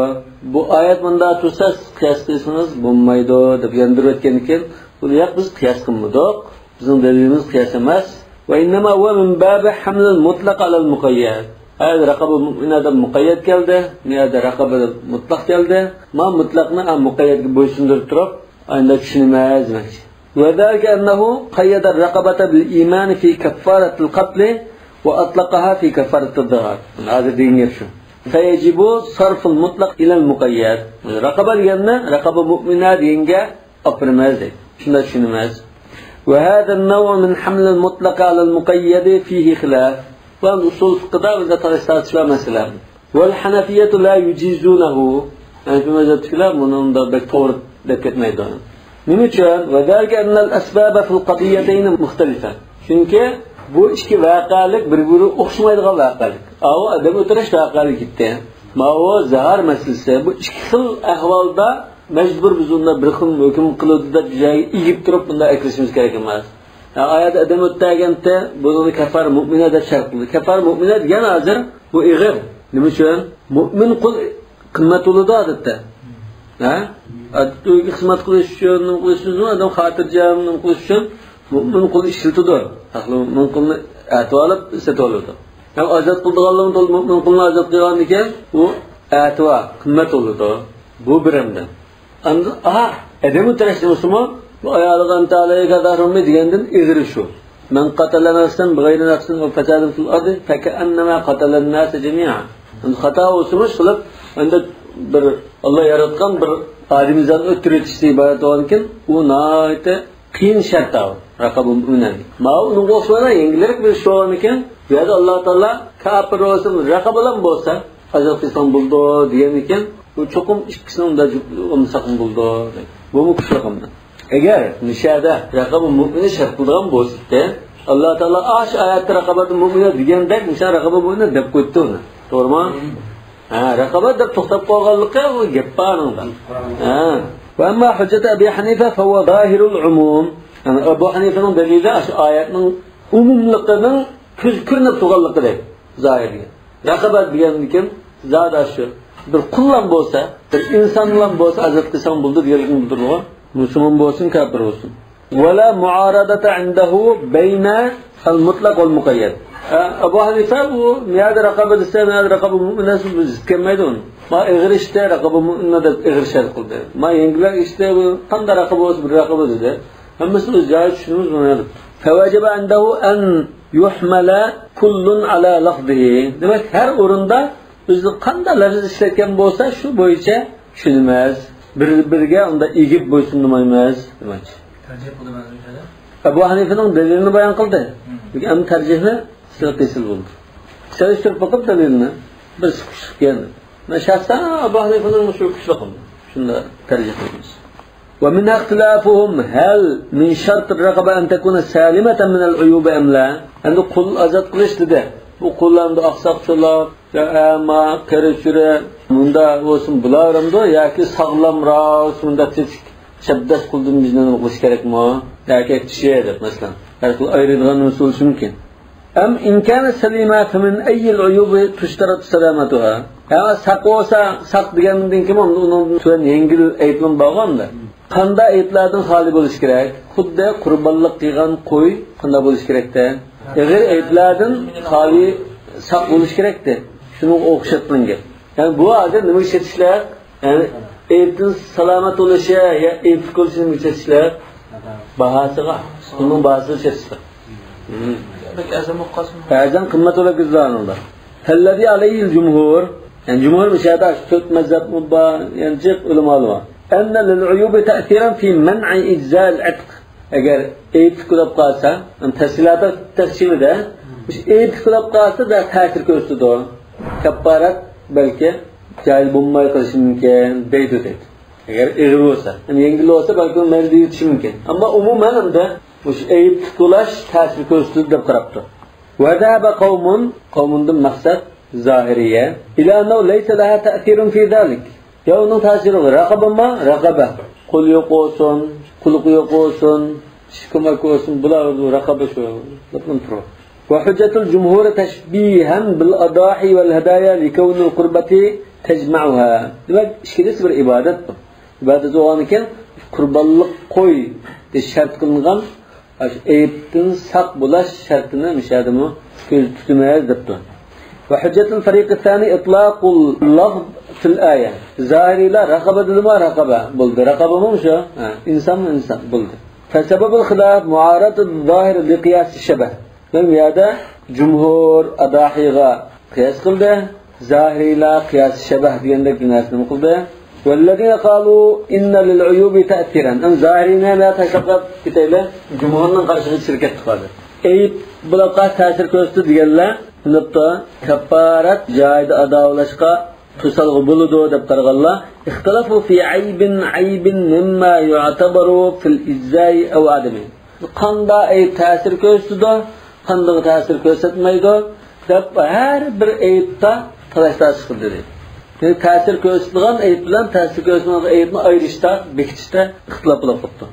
بۇ ئايەت مۇنداق تۇرسا، سىز قىياس قىلسىڭىز بولمايدۇ دەپ ياندۇرۇۋەتكەندىكىن، بۇنى ياق، بىز قىياس قىلمىدۇق. بىزنىڭ دەلىلىمىز قىياس ئەمەس. وإنما هو من باب حمل المطلق على المقيد. ھە، رەقابە مۇئمىنە دەپ مۇقەييەت كەلدى، بۇ يەردە رەقابە مۇتلەق كەلدى. ما مۇتلەقنى، ئا، مۇقەييەتكە بويسۇندۇرۇپ تۇرۇپ، ئانداق چۈشىنىمىز دېمەكچى. وذلك أنه قيد الرقبة بالإيمان في كفارة القتل وأطلقها في كفارة الظهار. ھازىر دېگەن گەپ شۇ. فيجب صرف المطلق إلى المقيد. رەقابە دېگەننى رەقابە مۇئمىنە دېگەنگە ئاپىرىمىز دەيدۇ. شۇنداق چۈشىنىمىز. وهذا النوع من حمل المطلق على المقيد فيه خلاف. بۇ ئۇسۇل فىقھىدا بىزدە تارتىشىش بار مەسىلە. والحنفية لا يجيزونه. ھەنەفىي مەزھەپتىكىلەر بۇنى بەك توغرا دەپ كەتمەيدۇ. نېمە ئۈچۈن؟ وذلك أن الأسباب في القضيتين مختلفة. چۈنكى بۇ ئىككى ۋەقەلىك بىر-بىرىگە ئوخشىمايدىغان ۋەقەلىك. ئاۋۇ ئادەم ئۆلتۈرۈش ۋەقەلىك كەتتى. ماۋۇ زىھار مەسىلىسى. بۇ ئىككى خىل ئەھۋالدا مەجبۇر بىز ئۇندا بىر خىل ھۆكۈم قىلىدۇ دەپ جايىغا ئېگىپ تۇرۇپ بۇنداق ئەكىرىشىمىز كېرەك ئەمەس. ھە، ئايەت ئادەم ئۆلتۈرگەنتى، بۇنى كافارە مۇئمىنە دەپ شەرت قىلدى. كافارە مۇئمىنە دېگەن ھازىر بۇ ئېغىر. نېمە ئۈچۈن؟ مۇئمىن قۇل قىممەت بولىدۇ ئادەتتە. ھە؟ ئادەتتە ئۆيگە خىزمەت قىلىش ئۈچۈن، نېمە قىلىش ئۈچۈن، ئادەم خاتىرجەم نېمە قىلىش ئۈچۈن مۇئمىن قۇل ئىشلىتىدۇ. ھەقلى مۇئمىن قۇلنى ئەتىۋالىپ سېتىۋالىدۇ. ھەم ئازاد قىلىدىغانلىرىمۇ مۇئمىن قۇلنى ئازاد قىلغاندىكىن ئۇ ئەتىۋا قىممەت بولىدۇ. بۇ بىر ئەمدى. ئاندىن، ئاھا، ئادەم ئۆلتۈرۈش دېمىسىمۇ، بۇ ئايالىغا ئەنتە ئەلەيكە دەھرۇمى دېگەندىن ئېغىرى شۇ. من قتل نفسا بغير نفس أو فساد في الأرض فكأنما قتل الناس جميعا. ئەمدى خاتا بولسىمۇ شۇلار، ئەمدى بىر ئاللا ياراتقان بىر ئادىمىزاتنى ئۆلتۈرۈۋېتىشتىن ئىبارەت بولغانىكەن، ئۇ ناھايىتى قىيىن شەرت ئاۋۇ. رەقابە مۇئمىنە. ماۋۇ ئۇنىڭغا ئوخشىمايدۇ، يەڭگىلرەك بىر ئىش بولغانىكەن، بۇ يەردە ئاللا تائالا كاپىر بولسا، رەقابىلەم بولسا، ئازاد قىلساڭ بولىدۇ دېگەن ئىكەن، بۇ چوقۇم ئىككىسىنىڭ بولمىساقمۇ بولىدۇ. بۇمۇ كۈچلۈك ئەمدى. ئەگەر مۇشۇ يەردە رەقابە مۇئمىنى شەرت قىلىدىغان بولسىدى، ئاللا تائالا ئاشۇ ئايەتتە رەقابەتۇل مۇئمىنە دېگەندەك، مۇشۇ رەقابە مۇئمىنە دەپ قويۇپتۇ ئۇنى. توغرىمۇ؟ ھە، رەقابەت دەپ توختاپ قالغانلىقى ئۇ گەپ بار ئۇنىڭدا. ھە. وأما حجة أبي حنيفة فهو ظاهر العموم. يەنى ئەبۇ ھەنىفىنىڭ دەلىلى ئاشۇ ئايەتنىڭ ئومۇملۇقىنىڭ كۆز كۆرۈنۈپ تۇرغانلىقى دەيدۇ، زاھىرىگە. رەقابەت دېگەندىكىن زادى شۇ. بىر قۇللام بولسا، بىر ئىنسانلام بولسا ئازاد قىلساڭ بولىدۇ دېگەنلىكنى بىلدۈرىدىغۇ. مۇسۇلمان بولسۇن، كاپىر بولسۇن. ولا معارضة عنده بين المطلق والمقيد. ئە، ئەبۇ ھەنىفە بۇ، مۇ يەردە رەقابە دېسە، مۇ يەردە رەقابە مۇئمىنە دېسە، بۇ زىت كەلمەيدۇ ئۇنىڭ. ما ئېغىر ئىشتا رەقابە مۇئمىنە دەپ ئېغىر شەرت قىلدى. ما يەڭگىلرەك ئىشتا بۇ قانداق رەقابە بولسا بىر رەقابە دېدى. ھەممىسىنى ئۆز جايىدا چۈشىنىمىز بۇنى. فوجب عنده أن يحمل كل على لفظه. دېمەك، ھەر ئورۇندا ئۆزى قانداق لەپىز ئىشلەتكەن بولسا، شۇ بويىچە چۈشىنىمىز. بىر-بىرىگە ئۇنداق ئېگىپ بويسۇندۇرمايمىز دېمەكچى. تەرجىھ قىلدى مەزمۇن شەرھى. ئەبۇ ھەنىفىنىڭ دەلىلىنى بايان قىلدى. مم. لېكىن ئەمدى تەرجىھنى سىلەر قىلسىلا بولدى. سېلىشتۇرۇپ بېقىپ دەلىلنى، بىرسى كۈچلۈككەن. مەن شەخسەن ئەبۇ ھەنىفىنىڭ مۇشۇ كۈچلۈك، شۇنداق تەرجىھ قىلىمىز. ومنها اختلافهم هل من شرط الرقبة أن تكون سالمة من العيوب أم لا؟ ئەمدى قۇل ئازاد قىلىش دېدى. بۇ قۇل ئەمدى ئاقساق چولاق، يا ئەما، قېرى چۈرە، مۇنداق بولسۇن بولاۋېرەمدۇ ياكى ساغلامراق، مۇنداق تېتىك، چەبدەس قۇلدىن بىز نېمە قىلىش كېرەكمۇ؟ ئەركەك چىشى دەپ، مەسىلەن، ھەر خىل ئايرىيدىغان نېمىسى بولۇشى مۇمكىن. ئەم ئىن كانە سەلىمە فەمىن ئەييىل ئۇيۇبى تۇشتەرەتۇ سەلامەتۇھا. ھە، ساق بولسا، ساق دېگەندىن كېيىن ئۇنىڭدىن تۆۋەن يەڭگىل ئەيىبلىرى بارغۇ ئەمدى. قانداق ئەيىبلەردىن خالىي بولۇشى كېرەك؟ خۇددى قۇربانلىق قىلغان قوي قانداق بولۇشى كېرەكتە؟ ئېغىر ئەيىبلەردىن خالىي، ساق بولۇشى كېرەكتە. شۇنىڭغا ئوخشاتقان گەپ. يەنى بۇ ھازىر نېمىگە ئىشلىتىشلىك؟ يەنى ئەيىبتىن سالامەت بولۇشى يا ئەيىبلىك بولۇشى نېمىگە ئىشلىتىشلىك؟ باھاسىغا. ئۇنىڭ باھاسىغا ئىشلىتىشلىك. بەك ئەرزان بولۇپ قالسىمۇ. ئەرزان قىممەت بولۇپ كېتىدۇ ئۇنىڭدا. فالذي عليه الجمهور، يەنى جۇمھۇر مۇشۇ يەردە شۇ تۆت مەزھەپ بار، يەنى جىق ئۆلىمالار بار. أن للعيوب تأثيرا في منع إجزاء العتق. ئەگەر ئەيىبلىك بولۇپ قالسا، يەنى تەپسىلاتى تەپسىلىدە، مۇشۇ ئەيىبلىك بولۇپ قالسا، بەك تەسىر كۆرسىتىدۇ. كاپپارەت بەلكى جايىز بولماي قېلىشى مۇمكىن دەيدۇ دەيدۇ. ئەگەر ئېغىر بولسا، يەنى يەڭگىل بولسا، بەلكى مەن دېيىشى مۇمكىن. ئەمما ئومۇمەن ئەمدى مۇشۇ ئەيىبلىك بولاش تەسىر كۆرسىتىدۇ دەپ قاراپتۇ. وذهب قوم، قومدىن مەقسەت زاھىرىيە، إلى أنه ليس لها تأثير في ذلك. يا ئۇنىڭ تەسىرى يوق. رەقەبىمۇ؟ رەقەبە. قولى يوق بولسۇن، قۇلىقى يوق بولسۇن، ئىشى كۆمەك بولسۇن، بۇلار رەقەبە شۇ. لەپنىڭ تۇرۇپ. وحجة الجمهور تشبيها بالأضاحي والهدايا لكون القربة تجمعها. دېمەك، ئىككىلىسى بىر ئىبادەت بۇ. ئىبادەت بولغاندىكىن، قۇربانلىق قوي دېيىش شەرت قىلىنغان، ئاشۇ ئەيىبتىن ساق بولاش شەرتىنى مۇشۇ يەردىمۇ كۆزدە تۇتىمىز دەپتۇ. وحجة الفريق الثاني إطلاق اللفظ في الآية. زاھىرىيلار رەقەبە دېدىمۇ، رەقەبە بولدى. رەقەبىمۇ شۇ. ھە، ئىنسانمۇ ئىنسان بولدى. فسبب الخلاف معارضة الظاهر لقياس الشبه. مەن بۇ يەردە جۇمھۇر ئاداھىغا قىياس قىلدى. زاھىرىيلار قىياس شەبەھ دېگەندەك بىر نەرسىنى قىلدى. والذين قالوا إن للعيوب تأثيرا. ئەمدى زاھىرىينى ھەممە تاشلاپ كېتەيلى. جۇمھۇرنىڭ قارىشىغا چىقىپ كەتتۇق ھازىر. ئەيىب بولۇپ قالسا تەسىر كۆرسىتىدۇ دېگەنلەر، ئۇنىڭدا كاپپارەت جايىدا ئادا بولۇشقا توسالغۇ بولىدۇ دەپ قارىغانلار، اختلفوا في عيب، عيب مما يعتبر في الإجزاء أو عدمه. قانداق ئەيىب تەسىر كۆرسىتىدۇ، قاندىقى تەسىر كۆرسەتمەيدۇ دەپ ھەر بىر ئەيىبتە تالاش-تارتىش قىلدى دەيدۇ. يەنى تەسىر كۆرسىتىدىغان ئەيىب بىلەن تەسىر كۆرسەتمەيدىغان ئەيىبنى ئايرىشتا، بېكىتىشتە ئىختىلاپ بولۇپ قاپتۇ.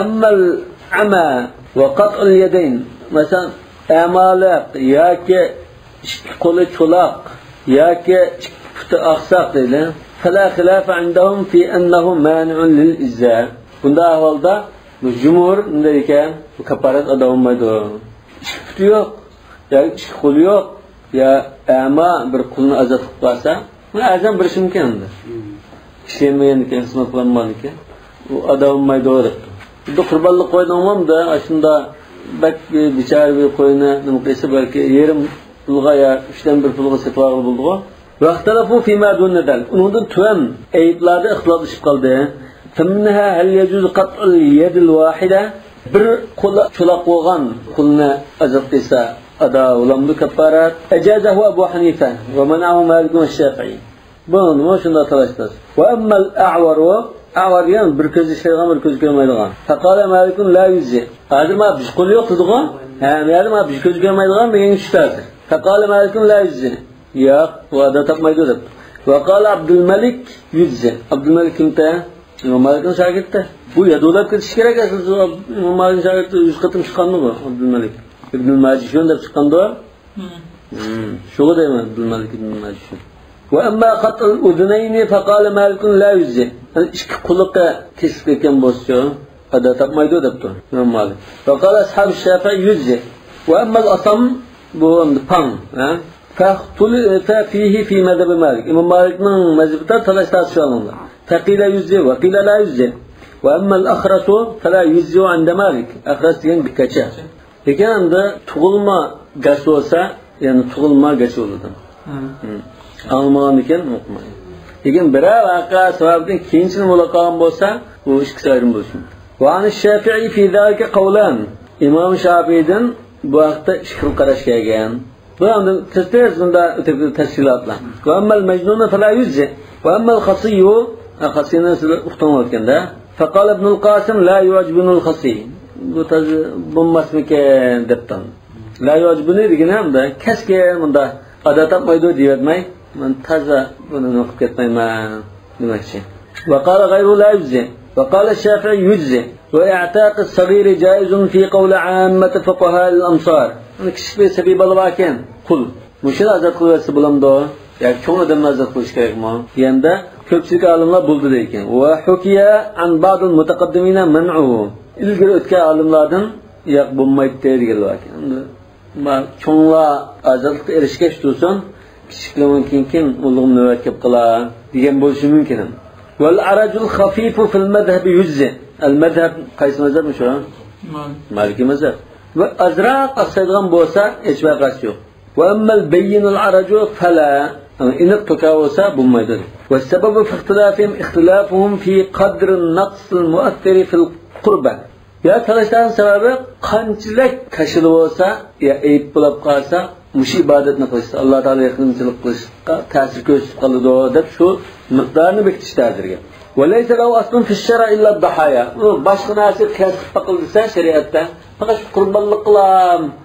أما العمى وقطع اليدين، مەسىلەن، ئەمالىق ياكى ئىككى قولى چولاق ياكى ئىككى پۇتى ئاقساق دەيلى. فلا خلاف عندهم في أنه مانع للإجزاء. بۇنداق ئەھۋالدا بۇ جۇمھۇر نېمە دەيدىكەن؟ بۇ كاپپارەت ئادا بولمايدۇ. ئىككى پۇتى يوق ياكى ئىككى قولى يوق يا ئەما بىر قۇلنى ئازاد قىلىپ قالسا، بۇنى ئەرزان بېرىشى مۇمكىن ئەمدى. ئىشلەنمىگەندىكىن، خىزمەت قىلالمىغاندىكىن، ئۇ ئادا بولمايدۇ دەپتۇ. خۇددى قۇربانلىق قوينىڭمۇ ئەمدى ئاشۇنداق بەك بىر بىچارە بىر قوينى نېمە قىلسا، بەلكى يېرىم پۇلغا يا ئۈچتىن بىر پۇلغا سېتىۋالغىلى بولىدىغۇ. واختلفوا فيما دون ذلك. ئۇنىڭدىن تۆۋەن ئەيىبلەردە ئىختىلاپلىشىپ قالدى. فمنها هل يجوز قطع اليد الواحدة؟ بىر قول چولاق بولغان قۇلنى ئازاد قىلسا ئادا بولامدۇ كاپپارەت؟ أجازه أبو حنيفة ومنعه مالك والشافعي. بۇنىمۇ شۇنداق تالاش-تارتىش. وأما الأعور، ئەۋەر دېگەن بىر كۆزى ئىشلەيدىغان، بىر كۆزى كۆرمەيدىغان. فقال مالك لا يجزئ. ھازىر مانا بىر قولى يوق دېدىغۇ. ھە، بۇ يەردە مانا بىر كۆزى كۆرمەيدىغان دېگەن چۈشتى ھازىر. فقال مالك لا يجزئ. ياق، بۇ ئادا تاپمايدۇ دەپتۇ. وقال عبد الملك يجزئ. ئابدۇلمەلىك كىمتە؟ ئىمام مالىكنىڭ شاگىرتى. بۇ يادۇللاپ كېتىشى كېرەك ئەسلىدە. ئىمام مالىكنىڭ شاگىرتى يۈز قېتىم چىققاندۇ بۇ ئابدۇلمەلىك؟ ئىبنۇل ماجىشۇن دەپ چىققاندۇ. مم. شۇغا دەيمەن، ئابدۇلمەلىك ئىبنۇل ماجىشۇن. وأما قطع الأذنين فقال مالك لا يجزئ. يەنى ئىككى قۇلىقى كېسىلىپ كەتكەن بولسىچۇ، ئادا تاپمايدۇ دەپتۇ ئىمام مالىك. وقال أصحاب الشافعي يجزئ. وأما الأصم، بۇ ئەمدى پاڭ، ھە؟ فاختلف فيه في مذهب مالك. ئىمام مالىكنىڭ مەزھىپىدە تالاش-تارتىش ئالىنغان. فقيل يجزئ وقيل لا يجزئ. وأما الأخرس فلا يجزئ عند مالك. ئەخرەس دېگەن گاچا. لېكىن ئەمدى تۇغۇلما گاچا بولسا، يەنى تۇغۇلما گاچا بولىدۇ. ھە. ھىم. ئاڭلىمىغاندىكىن ئوقۇماي. لېكىن بىرەر ۋەقە سەۋەبىدىن كېيىنچىدىن بولا قالغان بولسا، بۇ ئىككىسى ئايرىم بولۇشى مۇمكىن. وعن الشافعي في ذلك قولان. ئىمام شافىئىدىن بۇ ھەقتە ئىككى خىل قاراش كەلگەن. بۇ ئاندىن تېز-تېز بۇندا ئۆتۈپ تەپسىلاتلار. وأما المجنون فلا يجزئ. وأما الخصي، ھە، خاسىينى سىلەر ئۇقتۇڭلار ئۆتكەندە. فقال ابن القاسم لا يعجبني الخصي. بۇ تازا بولماسمىكىن دەپتۇ. لا يعجبني دېگىنى ھەمدە كەسكىن مۇنداق ئادا تاپمايدۇ دېيىۋەتمەي، مەن تازا بۇنى نېمە قىلىپ كەتمەيمەن دېمەكچى. وقال غيره لا يجزئ. وقال الشافعي يجزئ. وإعتاق الصغير جائز في قول عامة فقهاء الأمصار. كىچىك بىر سەبىي بالا باركەن، قۇل. مۇشۇنى ئازاد قىلىۋەتسە بولامدۇ؟ ياكى چوڭ ئادەمنى ئازاد قىلىش كېرەكمۇ دېگەندە، كۆپچىلىك ئالىملار بولىدۇ دەيدىكەن. وحكي عن بعض المتقدمين منعه. ئىلگىرى ئۆتكەن ئالىملاردىن ياق، بولمايتتى دېگەنلەر باركەن. ما چوڭلار ئازادلىققا ئېرىشكەچ تۇرسۇن، كىچىكلىرىنىڭ كېيىن كېيىن ئۇلۇغ نۆۋەت كېلىپ قالا دېگەن بولۇشى مۇمكىن. والعرج الخفيف في المذهب يجزئ. المذهب قايسى مەزھەپ شۇ؟ مالىكىي. مالىكىي مەزھەپ. ۋە ئازراق ئاقسايدىغان بولسا ھېچ ۋەقەسى يوق. وأما البين العرج فلا. ئېنىق توكا بولسا بولمايدۇ. والسبب في اختلافهم اختلافهم في قدر النقص المؤثر في القربة. يا تالاشلارنىڭ سەۋەبى قانچىلىك كاشىلا بولسا، يا ئەيىب بولۇپ قالسا، مۇشۇ ئىبادەتنى قىلىشتا، ئاللا تائالا يېقىنچىلىق قىلىشقا تەسىر كۆرسىتىپ قالىدۇ دەپ شۇ مىقدارنى بېكىتىشتە ھازىرگە. وليس له أصل في الشرع إلا الضحايا. ئۇ باشقا نەرسىگە قىياس قىلىپ باقىلى دېسە شەرىئەتتە، پەقەت شۇ قۇربانلىققىلا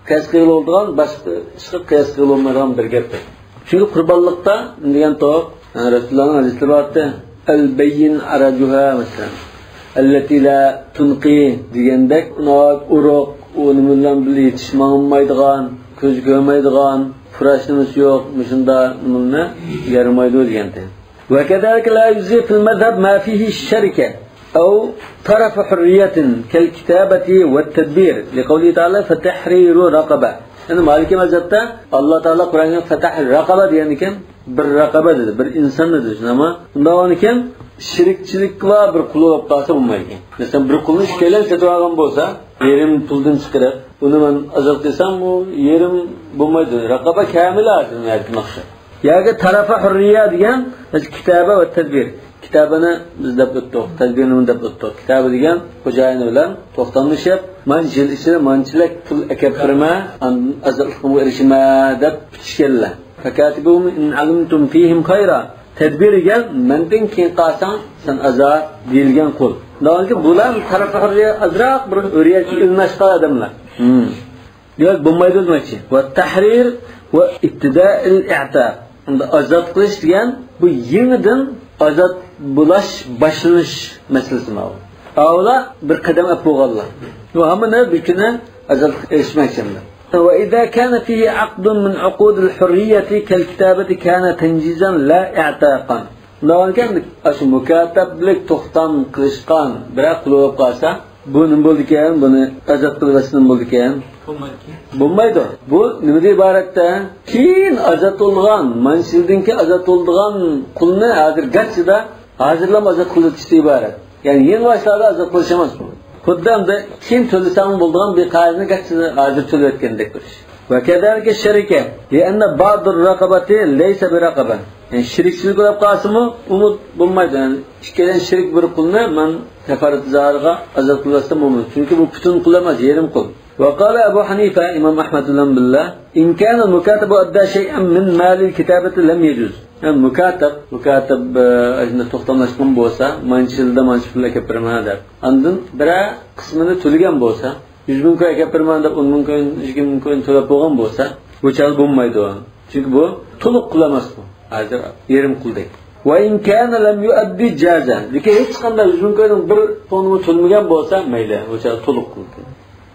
قىياس قىلغىلى بولىدىغان، باشقا ئىشقا قىياس قىلغىلى بولمايدىغان بىر گەپتۇر. چۈنكى قۇربانلىقتا دېگەن توق، ھە، رەسۇلۇللانىڭ ھەدىسلىرى بارتى. البين عرجها، مەسىلەن، التي لا تنقي دېگەندەك، ئۇرۇق، ئۇ نېمە بىلەن بىللە يېتىش ماڭالمايدىغان، كۆزى كۆرمەيدىغان، پۇراش نېمىسى يوق، مۇشۇنداق نېمىلەرنى يارىمايدۇ دېگەنتى. وكذلك لا يجزئ في المذهب ما فيه الشركة أو طرف حرية كالكتابة والتدبير، لقوله تعالى: فتحرير رقبة. يەنى مالىكىي مەزھەپتە ئاللا تائالا قۇرئاندا فتحرير رقبة دېگەندىكىن، بىر رەقەبە دېدى، بىر ئىنسان دېدى. شۇنداقمۇ؟ ئۇنداق بولغاندىكىن شېرىكچىلىكلا بىر قۇل بولۇپ قالسا بولمايدىكەن. مەسىلەن، بىر قۇلنى ئىككىيلەن سېتىۋالغان بولسا، يېرىم پۇلدىن چىقىرىپ، ئۇنى مەن ئازاد قىلسام، ئۇ يېرىم بولمايدۇ. رەقەبە كامىلە ھازىر مەقسەت. ياكى تەرەفە ھۇررىيە دېگەن، بىز كىتابە ۋە تەدبىر. كىتابىنى بىز دەپ ئۆتتۇق، تەدبىرنىمۇ دەپ ئۆتتۇق. كىتابە دېگەن خوجايىنى بىلەن توختاملىشىپ، مانچە يىل ئىچىدە مانچىلىك پۇل ئەكەپ بېرىمەن، ئاندىن ئازادلىقىمغا ئېرىشىمەن دەپ پۈتۈشكەنلەر. فكاتبوهم إن علمتم فيهم خيرا. تەدبىر دېگەن، مەندىن كېيىن قالساڭ، سەن ئازاد دېيىلگەن قۇل. دەۋالكى بۇلار تەرەفە ھۇررىيە ئازراق بىر ھۇررىيەتكە ئىلىنىشقان ئادەملەر. دېمەك، بولمايدۇ دېمەكچى. ۋە تەھرىر ۋە ئىبتىدائىل ئىئتاق. ئەمدى ئازاد قىلىش دېگەن، بۇ يېڭىدىن ئازاد بولاش، باشلىنىش مەسىلىسى ماۋۇ. ئاۋۋال بىر قەدەم ئەپ بولغانلار. بۇ ھەممىنى بىر كۈنى ئازادلىققا ئېرىشمەكچى ئەمدى. وإذا كان فيه عقد من عقود الحرية كالكتابة كان تنجيزا لا إعتاقا. ئۇنداق بولغانىكەن، ئاشۇ مۇكاتەپلىك توختام قىلىشقان بىرەر قۇل بولۇپ قالسا، بۇ نېمە بولىدىكەن؟ بۇنى ئازاد قىلىۋەتسە نېمە بولىدىكەن؟ بولمايدىكەن. بولمايدۇ. بۇ نېمىدىن ئىبارەتتە؟ كېيىن ئازاد بولغان، مانچە يىلدىن كېيىن ئازاد بولىدىغان قۇلنى ھازىر گاچچىدا، ھازىرلا ئازاد قىلىۋېتىشتىن ئىبارەت. يەنى يېڭى باشلاردا ئازاد قىلىش ئەمەس بۇ. خۇددى ئەمدى كېيىن تۆلىسەڭمۇ بولىدىغان بىر قەرزنى گاچچىدا ھازىر تۆلەۋەتكەندەك بىر ئىش. وكذلك الشركة، لأن بعض الرقبة ليس برقبة. يەنى شېرىكچىلىك بولۇپ قالسىمۇ، ئۇمۇ بولمايدۇ. يەنى ئىككىيلەن شېرىك بىر قۇلنى مەن كەففارەت زىھارغا ئازاد قىلىۋەتسەم بولمايدۇ. چۈنكى بۇ پۈتۈن قۇل ئەمەس، يېرىم قۇل. وقال أبو حنيفة، ئىمام ئەھمەد بىلەن بىللە، إن كان المكاتب أدى شيئا من مال الكتابة لم يجز. يەنى مۇكاتەب، مۇكاتەب، ئە، شۇنداق توختاملاشقان بولسا، مانچە يىلدا مانچە پۇل ئەكەپ بېرىمەن دەپ. ئاندىن بىرەر قىسمىنى تۆلىگەن بولسا، يۈز مىڭ كوي ئەكەپ بېرىمەن دەپ، ئون مىڭ كوي، يىگىرمە مىڭ كوي تۆلەپ بولغان بولسا، بۇ چاغدا بولمايدۇ. چۈنكى بۇ تولۇق قۇل ئەمەس بۇ. ھازىر يېرىم قۇلدەك. وإن كان لم يؤد جاز. لېكىن ھېچقانداق يۈز مىڭ كوينىڭ بىر سومىنىمۇ تۆلىمىگەن بولسا، مەيلى، بۇ چاغدا تولۇق قۇل.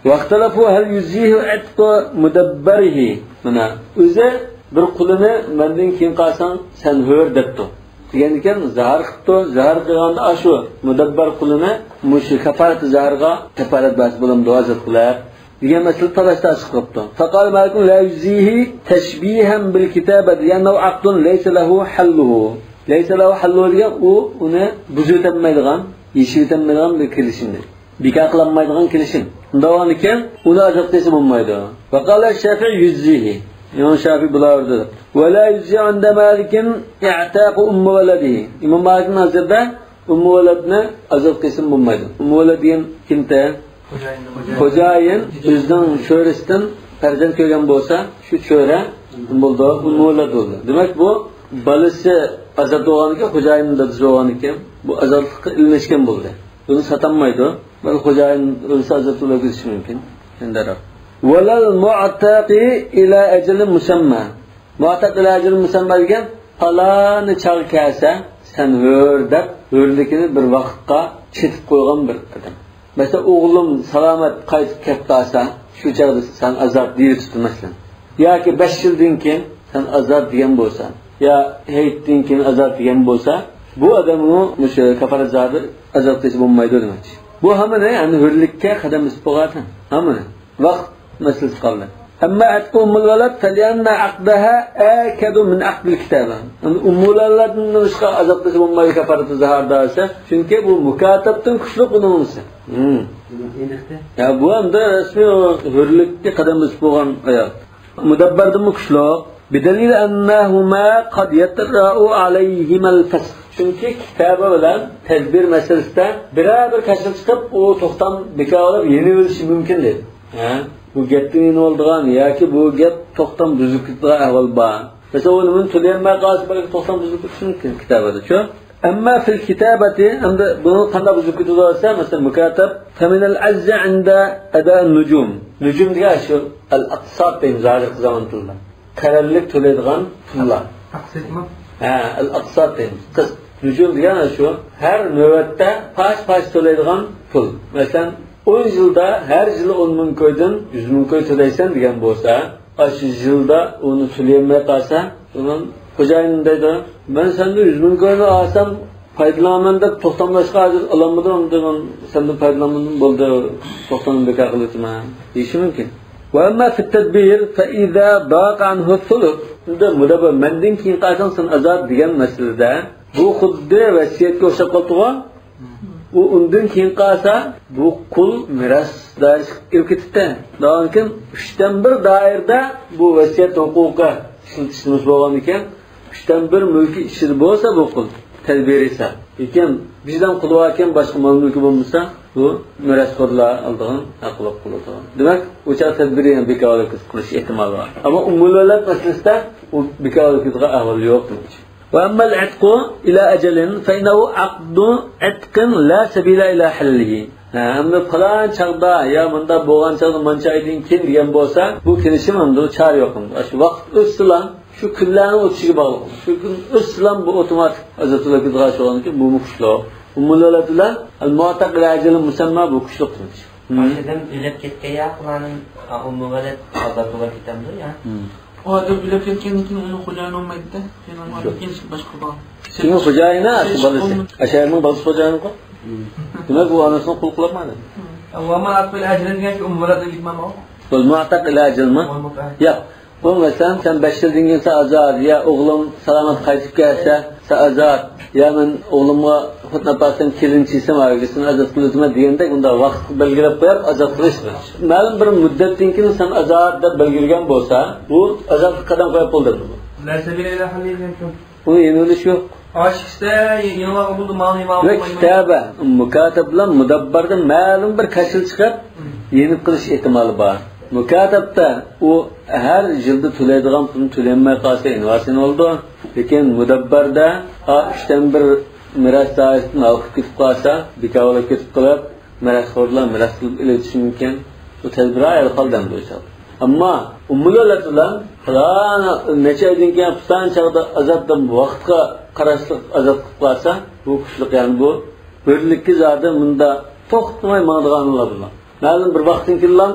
واختلفوا هل يجزئه عتق مدبره. مانا، ئۆزى بىر قۇلىنى مەندىن كېيىن قالساڭ سەن ھۆر دەپتۇ. دېگەندىكىن زىھار قىپتۇ، زىھار قىلغاندا ئاشۇ مۇدەببەر قۇلىنى مۇشۇ كافارەت زىھارغا كافارەت بەرسە بولامدۇ، ئازاد قىلىپ؟ دېگەن مەسىلە تالاش تارتىش قىلىپتۇ. فقال مالك لا يجزئه تشبيها بالكتابة لأنه عقد ليس له حله. ليس له حله دېگەن ئۇ ئۇنى بۇزۇۋېتەلمەيدىغان، يېشىۋېتەلمەيدىغان بىر كېلىشىم. بىكار قىلالمايدىغان كېلىشىم. ئۇنداق بولغاندىكىن ئۇنى ئازاد قىلسا بولمايدۇ. وقال الشافعي يجزئه. ئىمام شافىي بۇلار دېدى. ولا يجزئ عند مالك اعتاق أم ولده. ئىمام مالىكنىڭ نەزىرىدە ئۇممۇ ۋەلەدنى ئازاد قىلسىمۇ بولمايدۇ. ئۇممۇ ۋەلەد دېگەن كىمتە؟ خوجايىن. خوجايىن ئۆزىنىڭ چۆرىسىدىن پەرزەنت كۆرگەن بولسا، شۇ چۆرە بولىدۇ، ئۇممۇ ۋەلەد بولىدۇ. دېمەك، بۇ بالىسى ئازاد بولغاندىكىن، خوجايىن دادىسى بولغاندىكىن، بۇ ئازادلىققا ئېلىنىشكەن بولدى. بۇنى ساتالمايدۇ. بەلكى خوجايىن ئۆلسە ئازاد بولۇپ كېتىشى مۇمكىن. شۇنداقراق. ولا المعتق إلى أجل مسمى. مۇئتەق ئىلە ئەجىل مۇسەمما دېگەن، پالانى چاغ كەلسە، سەن ھۆر دەپ، ھۆرلۈكىنى بىر ۋاقىتقا چېتىپ قويغان بىر ئادەم. مەسىلەن، ئوغلۇم سالامەت قايتىپ كەپ قالسا، شۇ چاغدا سەن ئازاد دېيىۋېتىپتۇ، مەسىلەن. ياكى بەش يىلدىن كېيىن سەن ئازاد دېگەن بولسا، يا ھېيتتىن كېيىن ئازاد دېگەن بولسا، بۇ ئادەممۇ مۇشۇ كافارەت زاھاردا ئازاد قىلىش بولمايدۇ دېمەكچى. بۇ ھەممىنى، يەنى ھۆرلۈككە قەدەم بېسىپ بولغان ھەممىنى. ۋاقىت مەسىلىسى قالدى. ئەمما ئەتقۇ ئۇممۇل ۋەلەد فەلىئەننە ئەقدەھە ئەكەدۇ مىن ئەقدىل كىتابە. ئەمدى ئۇممۇل ۋەلەدنى نېمىشقا ئازاد قىلسا بولمايدۇ كافارەتۇ زاھاردا دېسە، چۈنكى بۇ مۇكاتەبتىن كۈچلۈك ئۇنىڭ نېمىسى. ھىم. يا بۇ ئەمدى رەسمىي ھۆرلۈككە قەدەم بېسىپ بولغان ئايال. مۇدەببەردىنمۇ كۈچلۈك. بىدەلىل ئەننەھۇما قەد يەترەئۇ ئەلەيھىمەل فەسخ. چۈنكى كىتابە بىلەن تەدبىر مەسىلىسىدە بىرەر بىر كەسىل چىقىپ، ئۇ توختام بىكار بولۇپ يېنىۋېلىشى مۇمكىن دەيدۇ. ھە؟ بۇ گەپتىن يېنىۋالىدىغان ياكى بۇ گەپ توختام بۇزۇلۇپ كېتىدىغان ئەھۋال بار. مەسىلەن، ئۇ نېمىنى تۆلىيەلمەي قالسا، بەلكى توختام بۇزۇلۇپ كېتىشى مۇمكىن كىتابەدە، شۇ. ئەمما فىل كىتابەتى، ئەمدى بۇنى قانداق بۇزۇلۇپ كېتىدۇ دېسە، مەسىلەن، مۇكاتەب، فەمىنەل ئەجزى ئىندە ئەدا نۇجۇم. نۇجۇم دېگەن شۇ ئەل ئەقساط دەيمىز ھازىرقى زامان تىلىدا. قەرەللىك تۆلەيدىغان پۇللار. تەقسىتمۇ؟ ھە، ئەل ئەقساط دەيمىز. قىسىت. نۇجۇم دېگەن شۇ، ھەر نۆۋەتتە پارچە-پارچە تۆلەيدىغان پۇل. مەسىلەن، ئون يىلدا ھەر يىلى ئون مىڭ كويدىن يۈز مىڭ كوي تۆلەيسەن دېگەن بولسا، ئاشۇ يىلدا ئۇنى تۆلىيەلمەي قالسا، ئۇنىڭ خوجايىنى دەيدۇ، مەن سەندىن يۈز مىڭ كوينى ئالسام، پايدىلىنىمەن دەپ توختاملاشقا ھازىر ئالالمىدىم، ئەمدى مەن سەندىن پايدىلانمىدىم، بولدى، توختامنى بىكار قىلىۋېتىمەن دېيىشى مۇمكىن. ۋە ئەمما فىت تەدبىر فەئىزا داقە ئەنھۇ سۇلۇس. ئەمدى مۇدەببەر، مەندىن كېيىن قالساڭ سەن ئازاد دېگەن مەسىلىدە، بۇ خۇددى ۋەسىيەتكە ئوخشاپ قاپتىغۇ. ئۇ ئۇندىن كېيىن قالسا، بۇ قۇل مىراس دائىرىسىگە كىرىپ كېتىپتۇ. داۋانكىن ئۈچتىن بىر دائىرىدە بۇ ۋەسىيەت ھوقۇقى ئىشلىتىشىمىز بولغان ئىكەن، ئۈچتىن بىر مۈلكى ئىچىدە بولسا بۇ قۇل تەدبىرى ھېساب. لېكىن بىزدىن قۇل باركەن، باشقا مال مۈلكى بولمىسا، بۇ مىراسخورلار ئالىدىغان ھەقلىق قۇل. دېمەك، ئۇ چاغ تەدبىرى يەنە بىكارلىق قىلىش ئېھتىمالى بار. ئەمما ئۇممۇل ۋەلەد مەسىلىسىدە ئۇ بىكارلىق قىلىدىغان ئەھۋال يوق دېمەكچى. ۋە ئەممەل ئەتقۇ ئىلە ئەجەلىن فەئىننەھۇ ئەقدۇ ئەتقىن لا سەبىلە ئىلە ھەللىھى. ھە، ئەمدى پالان چاغدا يا مۇنداق بولغان چاغدا مانچە ئايدىن كېيىن دېگەن بولسا، بۇ كېلىشىم ئەمدى چارە يوق ئەمدى. ئاشۇ ۋاقىت ئۆتسىلا، شۇ كۈنلەرنىڭ ئۆتۈشىگە باغلىق. شۇ كۈن ئۆتسىلا بۇ ئوتوماتىك ئازاد بولۇپ كېتىدىغان شۇ بولغاندىكىن بۇمۇ كۈچلۈك. ئۇممۇل ۋەلەد بىلەن ئەل مۇئتەق ئىلە ئەجەلىن مۇسەمما بۇ كۈچلۈك قىلىش. ھىم. ئاشۇ ئادەم ئۆلۈپ كەتكەن يا، ئۇلارنىڭ، ئا، ئۇممۇل ۋەلەد ئازاد بولۇپ كېتەمدۇ يا؟ ھىم. ئۇ ئادەم ئۆلۈپ كەتكەندىن كېيىن ئۇنىڭ خوجايىنى بولمايدۇ-دە. يەنە ئۇ ئادەم شۇ. كېيىن باشقا بار. كىمنىڭ خوجايىنى؟ شۇ ئاشۇ بالىسى. ئۇممۇل- ئاشۇ ئايالنىڭ بالىسى خوجايىنغۇ. دېمەك، ئۇ ئانىسىنىڭ قۇلى قىلالمايدۇ. ھىم. ۋە مەن ئەتقۇ ئىلە ئەجەلىن دېگەن ئۇممۇل ۋەلەد دېگەن مانا. ۋەل مۇئتەق ئىلە ئەجەل ما؟ ۋەل مۇئتەق. ياق. بۇ مەسىلەن، سەن بەش يىلدىن كېيىن سەن ئازاد، يا ئوغلۇم سالامەت قايتىپ كەلسە سەن ئازاد، يا مەن ئوغلۇمغا خوتۇن ئاپارسام كېلىنچى دېسەم، ھەرگىز سېنى ئازاد قىلىۋېتىمەن دېگەندەك، بۇنداق ۋاقىت بەلگىلەپ قويۇپ ئازاد قىلىش. مەلۇم بىر مۇددەتتىن كېيىن سەن ئازاد دەپ بەلگىلىگەن بولسا، بۇ ئازادلىققا قەدەم قويۇپ بولدى. لەيسە بىلەيلى ھەللىگەن كۈن. ئۇنى يېنىۋېلىش يوق. ئاشىقسە يېنىۋالغان بولدى، ماڭا نېمە ۋە كىتابە، مۇكاتەب بىلەن مۇدەببەردىن مەلۇم بىر كەسىل چىقىپ، يېنىپ قېلىش ئېھتىمالى بار. مۇكاتەبتە ئۇ ھەر يىلدا تۆلەيدىغان پۇلنى تۆلىيەلمەي قالسا، ئىنۋاسىنى بولىدۇ. لېكىن مۇدەببەردە، ئا، ئۈچتىن بىر مىراس دائىرىسىدىن ھالقىپ كېتىپ قالسا، بىكارلىق كېتىپ قېلىپ، مىراسخورلار مىراس قىلىپ ئېلىۋېتىشى مۇمكىن. بۇ تەدبىر ئايرىپ قالدى ئەمدى ئۇ چاغدا. ئەمما ئۇممۇل ۋەلەد بىلەن پالان نەچچە ئايدىن كېيىن پالان چاغدا ئازاد دەپ ۋاقىتقا قاراشلىق ئازاد قىلىپ قالسا، بۇ كۈچلۈك، يەنى بۇ ھۆرلۈككە زادى مۇنداق توختىماي ماڭىدىغانلار بۇلار. مەلۇم بىر ۋاقىتتىن كېيىنلا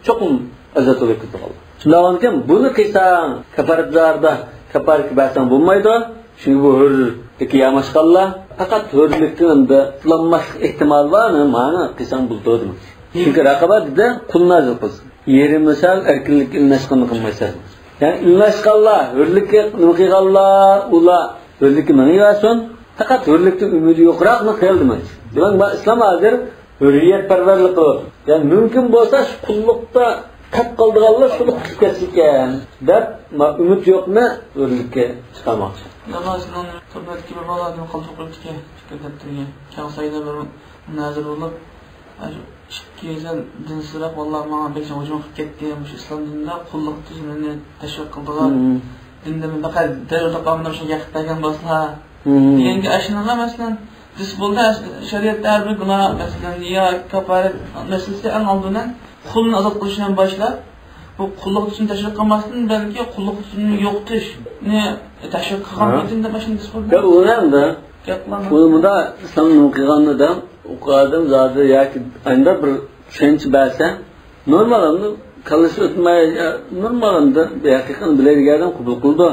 چوقۇم ئازاد بولۇپ كېتىدىغانلار. شۇنداق بولغاندىكىن بۇنى قىلساڭ، كافارەت زاھاردا كافارەتكە بەرسەڭ بولمايدۇ. چۈنكى بۇ ھۆرلۈككە ياماشقانلار پەقەت ھۆرلۈكتىن ئەمدى قۇتۇلالماسلىق ئېھتىمالى بارنى مانا قىلساڭ بولىدۇ دېمەكچى. چۈنكى رەقابەت دېدى، قۇلنى ئازاد قىلسۇن. يېرىم مىسال ئەركىنلىككە ئىلناشقاننى قىلمايسىز. يەنى ئىلناشقانلار، ھۆرلۈككە نېمە قىلغانلار، ئۇلار ھۆرلۈككە مېڭىۋەرسۇن. پەقەت ھۆرلۈكتىن ئۈمىدى يوقراقنى قىل دېمەكچى. دېمەك، مانا ئىسلام ھازىر ھۆرىيەتپەرۋەرلىك قىلىپ، يەنى مۇمكىن بولسا شۇ قۇللۇقتا قېلىپ قالىدىغانلار شۇنى قۇتۇلۇپ كەتسىكەن دەپ، ما ئۈمىد يوقنى ھۆرلۈككە چىقارماقچى. يەنە سىزنىڭ تور بەتتىكى بىر بالا ئادەم قالدۇرۇپ قويۇپتىكەن، پىكىر دەپتىرىگە. كەڭ سايدا بىر مۇنازىرە بولۇپ، ئاشۇ ئىككى يۈزدىن دىنسىزراق بالىلار ماڭا بەك ھۇجۇم قىلىپ كەتتى، مۇشۇ ئىسلام دىنىدا قۇللۇق تۈزۈمىنى تەشۋىق قىلىدىغان، مم، دىندا مۇنداق دەۋر تاپالمىدىم، شۇ يېقىپ بەرگەن بولسىلا، مم، دېگەنگە، ئاشۇنىڭغا مەسىلەن، دېسە بولدى، شەرىئەتتە ھەر بىر گۇناھ، مەسىلەن، يا كاپارەت مەسىلىسى ئەڭ ئالدى بىلەن قۇلنى ئازاد قىلىشتىن باشلاپ، بۇ قۇللۇق تۈزۈمىنى تەشۋىق قىلماستىن، بەلكى قۇللۇق تۈزۈمىنى يوقىتىشنى تەشۋىق قىلغان، ھە، بولسۇن دەپ ئاشۇنى دېسە بولدى. ياق، ئۇ ئەمدى گەپ قىلامەن. ئۇ مۇنداق ئىسلام نېمە قىلغاندا، ئۇ ئادەم زادى ياكى ئانداق بىر چۈشەنچە بەرسە، نورمال ئەمدى كاللىسى ئۆتمەي، نورمال ئەمدى بۇ ھەقىقەتنى بىلەيدىغان ئادەم قوبۇل قىلىدۇ.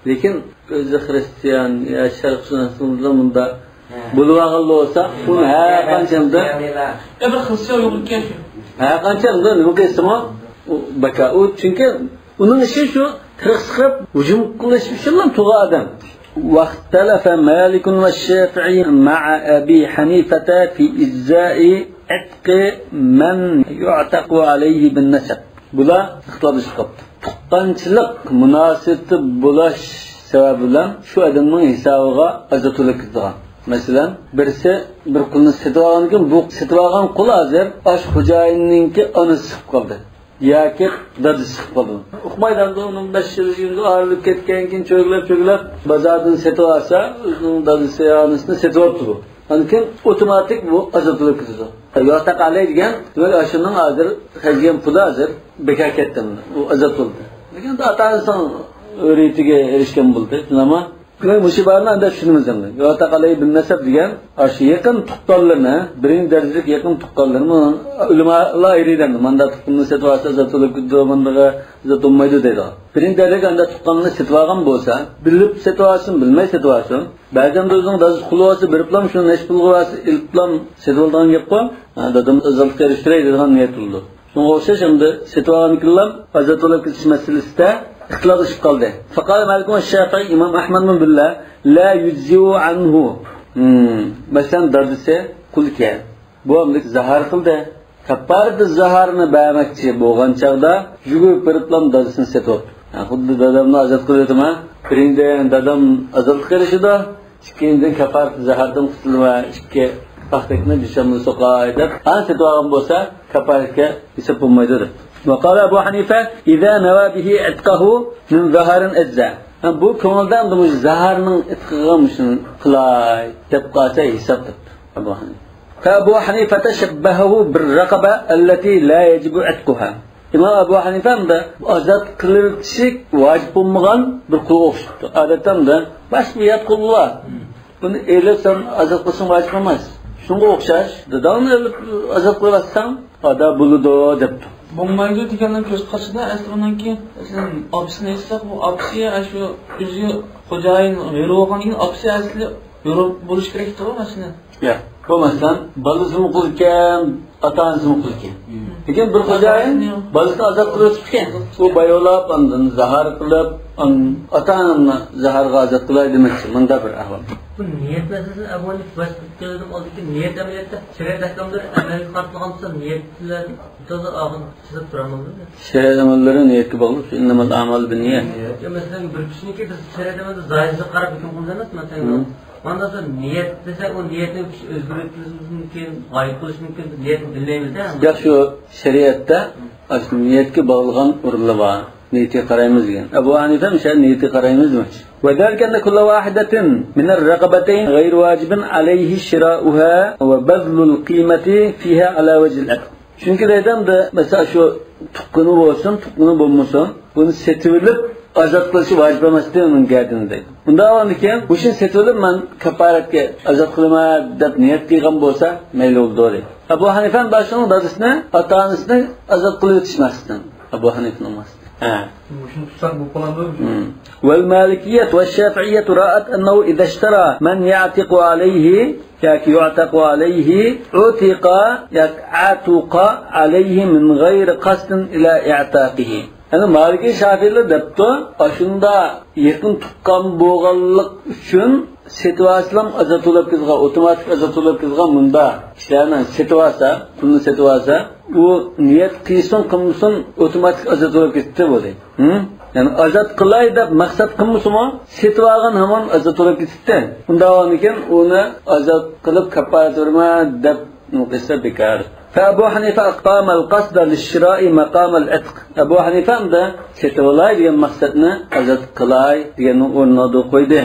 لېكىن ئۆزى خرىستىيان يا شەرقشۇناسلىقتا مۇنداق بولۇۋالغان بولسا، ئۇنى ھەر قانچە ئەمدى، يا بىر خرىستىيان يوق ئىكەن شۇ. ھەر قانچە ئەمدى نېمە قىلسىمۇ، ئۇ بەكا. ئۇ چۈنكى ئۇنىڭ ئىشى شۇ، تىرىق چىقىرىپ ھۇجۇم قىلىش ئۈچۈنلا تۇرغان ئادەم. واختلف مالك والشافعي مع أبي حنيفة في إجزاء عتق من يعتق عليه بالنسب. بۇلار ئىختىلاپلىشىپ قاپتۇ. تۇغقانچىلىق مۇناسىۋىتى بولۇش سەۋەبى بىلەن شۇ ئادەمنىڭ ھېسابىغا ئازاد تۆلەپ كېتىدىغان. مەسىلەن، بىرسى بىر قۇلنى سېتىۋالغاندىن كېيىن، بۇ سېتىۋالغان قۇل ھازىر ئاشۇ خوجايىننىڭكى ئانىسى چىقىپ قالدى. ياكى دادىسى چىقىپ قالدى. ئۇقمايدۇ ئەمدى، ئۇنىڭ بەش يىل، يىگىرمە يىل ئايرىلىپ كەتكەنكىن، چۆگىلەپ، چۆگىلەپ بازاردىن سېتىۋالسا، ئۆزىنىڭ دادىسى، ئانىسىنى سېتىۋاپتۇ بۇ. ئاندىن كېيىن ئوتوماتىك بۇ ئازاد بولۇپ كېتىدۇ. يوتاق ئالەي دېگەن، دېمەك، ئاشۇنىڭ ھازىر خەجلىگەن پۇلى ھازىر بىكار كەتتى. ئۇ ئازاد بولدى. لېكىن ئاتا-ئانىسىنىڭ ھۆرىيىتىگە ئېرىشكەن بولدى. شۇنداقمۇ؟ دېمەك، مۇشۇ ئىبارىنى ئانداق چۈشىنىمىز ئەمدى. يوتاق ئەلەيھى بىن نەسەب دېگەن، ئاشۇ يېقىن تۇغقانلىرىنى، بىرىنچى دەرىجىلىك يېقىن تۇغقانلىرىنى، ئۆلىمالار ئايرىيدۇ ئەمدى. ماندا تۇغقىنىنى سېتىۋالسا، ئازاد بولۇپ كېتىدۇ، ماندىغا ئازاد بولمايدۇ دەيدۇ. بىرىنچى دەرىجىلىك ئانداق تۇغقانلىرىنى سېتىۋالغان بولسا، بىلىپ سېتىۋالسۇن، بىلمەي سېتىۋالسۇن، بەزەندە ئۆزىنىڭ دادىسى قۇل بولسا، بېرىپلام شۇنى نەچچە پۇلغا بەرسە، ئېلىپلام سېتىۋالىدىغان گەپقۇ. ھە، دادام ئازادلىققا ئېرىشتۈرەي دەيدىغان نىيەت بولىدۇ. شۇنىڭغا ئوخشاش ئەمدى سېتىۋالغاندىن كېيىنلا ئازاد بولۇپ كېتىش مەسىلىسىدە ئىختىلاپلىشىپ قالدى. فقال مالك والشافعي، ئىمام ئەھمەدمۇ بىللە، لا يجزئ عنه. ھىم، مەسىلەن، دادىسى قۇل ئىكەن. بۇ ئەمدى زاھار قىلدى. كاپپارەتى زاھارنى بەرمەكچى بولغان چاغدا يۈگۈرۈپ بېرىپلا دادىسىنى سېتىۋاپتۇ. ھە، خۇددى دادامنى ئازاد قىلىۋېتىمەن. بىرىنچىدىن، دادام ئازادلىققا ئېرىشىدۇ. ئىككىنچىدىن، كاپپارەتى زاھاردىن قۇتۇلىمەن، ئىككى پاختەكنى بېشىمغا سوقاي دەپ، ئانا سېتىۋالغان بولسا، كاپپارەتكە ھېساب بولمايدۇ دەپ. وقال أبو حنيفة: إذا نوى به عتقه من ظهر أجزأ. ھە، بۇ كۆڭلىدە ئەمدى مۇشۇ زاھارنىڭ ئېتىقىغا مۇشۇنى قىلاي دەپ قالسا ھېساب دەپتۇ ئەبۇ ھەنىفە. فأبو حنيفة شبهه بالرقبة التي لا يجب عتقها. ئىمام ئەبۇ ھەنىفە ئەمدى ئازاد قىلىۋېتىشى ۋاجىپ بولمىغان بىر قۇلغا ئوخشىتىپتۇ. ئادەتتە ئەمدى باشقا بىر يات قۇل بار. بۇنى ئېلىپ سەن ئازاد قىلساڭ ۋاجىپ ئەمەس. شۇنىڭغا ئوخشاش، داداڭنى ئېلىپ ئازاد قىلىۋەتسەڭ، ئادا بولىدۇ، دەپتۇ. بولمايدۇ دېگەننىڭ كۆز قارىشىدا، ئەسلى ئۇنىڭكى، مەسىلەن، ئاپىسىنى ئېيتساق، بۇ ئاپىسى ئاشۇ ئۆزى خوجايىن ھۆر بولغاندىن كېيىن ئاپىسى ئەسلى ھۆر بولۇشى كېرەكتىغۇ، مەسىلەن. ياق، بۇ مەسىلەن، بالىسىمۇ قۇل ئىكەن، ئاتا-ئانىسىمۇ قۇل ئىكەن. لېكىن بىر خوجايىن بالىسىنى ئازاد قىلىۋېتىپتىكەن. ئۇ باياۋلاپ، ئاندىن زاھار قىلىپ، ئان-، ئاتا-ئانامنى زاھارغا ئازاد قىلاي دېمەكچى. مۇنداق بىر ئەھۋال. بۇ نىيەت مەسىلىسىنى ئەبۇ ھەنىفە باشقا كۆزىدىن ئالدىكى نىيەت ئەمەلىيەتتە شەرىئەت ئەھكاملىرى ئەمەلگە قارىتىلغان بولسا، نىيەت بىلەن مۇتلەق ئاغىنە چىزىپ تۇرالمامدۇ؟ شەرىئەت ئەمەللىرى نىيەتكە باغلىق، إنما الأعمال بالنيات. يا مەسىلەن، بىر كىشىنىڭكى بىز شەرىئەت ئەمەلدە زاھىرىغا قاراپ ھۆكۈم قىلىمىز ئەمەسمۇ؟ مم. مانا نىيەت دېسەك، ئۇ نىيەتنى ئۆزگەرتىشىمىز مۇمكىن، غايىب قىلىشى مۇمكىن، بىز نىيەتنى بىلمەيمىز-دە. ياق، شۇ شەرىئەتتە ئاشۇ نىيەتكە باغلىغان ئورۇنلار بار. نىيەتكە قارايمىز دېگەن. ئەبۇ ھەنىفە مۇشۇ نىيەتكە قارايمىز دېمەكچى. وذلك أن كل واحدة من الرقبتين غير واجب عليه شراؤها وبذل القيمة فيها على وجه العتق. چۈنكى دەيدۇ ئەمدى، مەسىلەن، شۇ تۇغقىنى بولسۇن، تۇغقىنى بولمىسۇن، بۇنى سېتىۋېلىپ ئازاد قىلىشى ۋاجىپ ئەمەستى ئۇنىڭ گەدىنى دەيدۇ. ئۇنداق بولغاندىكىن، مۇشۇنى سېتىۋېلىپ مەن كاپپارەتكە ئازاد قىلىمەن دەپ نىيەت قىلغان بولسا مەيلى بولىدۇ دەيدۇ. ئەبۇ ھەنىفە باشلىقىنىڭ دادىسىنى، ئاتا-ئانىسىنى ئازاد قىلىۋېتىش مەقسىتىدىن. ئەبۇ ھەنىفىنىڭ مەقسىتى. ھە. مۇشۇنى تۇتساق بولۇپ قالامدۇ؟ مم. والمالكية والشافعية رأت أنه إذا اشترى من يعتق عليه ياكى يعتق عليه عتق ياكى عتق عليه من غير قصد إلى إعتاقه. يەنى مالىكىي شافىئىيلەر دەپتۇ، ئاشۇنداق يېقىن تۇغقان بولغانلىق ئۈچۈن سېتىۋالسىلام ئازاد بولۇپ كېتىدىغان، ئوتوماتىك ئازاد بولۇپ كېتىدىغان مۇنداق كىشىلەرنى سېتىۋالسا، پۇلنى سېتىۋالسا، ئۇ نىيەت قىلسۇن قىلمىسۇن ئوتوماتىك ئازاد بولۇپ كېتىپتۇ بۇ دەيدۇ. ھىم؟ يەنى ئازاد قىلاي دەپ مەقسەت قىلمىسىمۇ، سېتىۋالغان ھامان ئازاد بولۇپ كېتىپتۇ. ئۇنداق بولغاندىكىن ئۇنى ئازاد قىلىپ كاپپارەت بېرىمەن دەپ نېمە قىلسا بىكار. فأبو حنيفة أقام القصد للشراء مقام العتق. ئەبۇ ھەنىفە ئەمدى سېتىۋالاي دېگەن مەقسەتنى ئازاد قىلاي دېگەننىڭ ئورنىدا قويدى.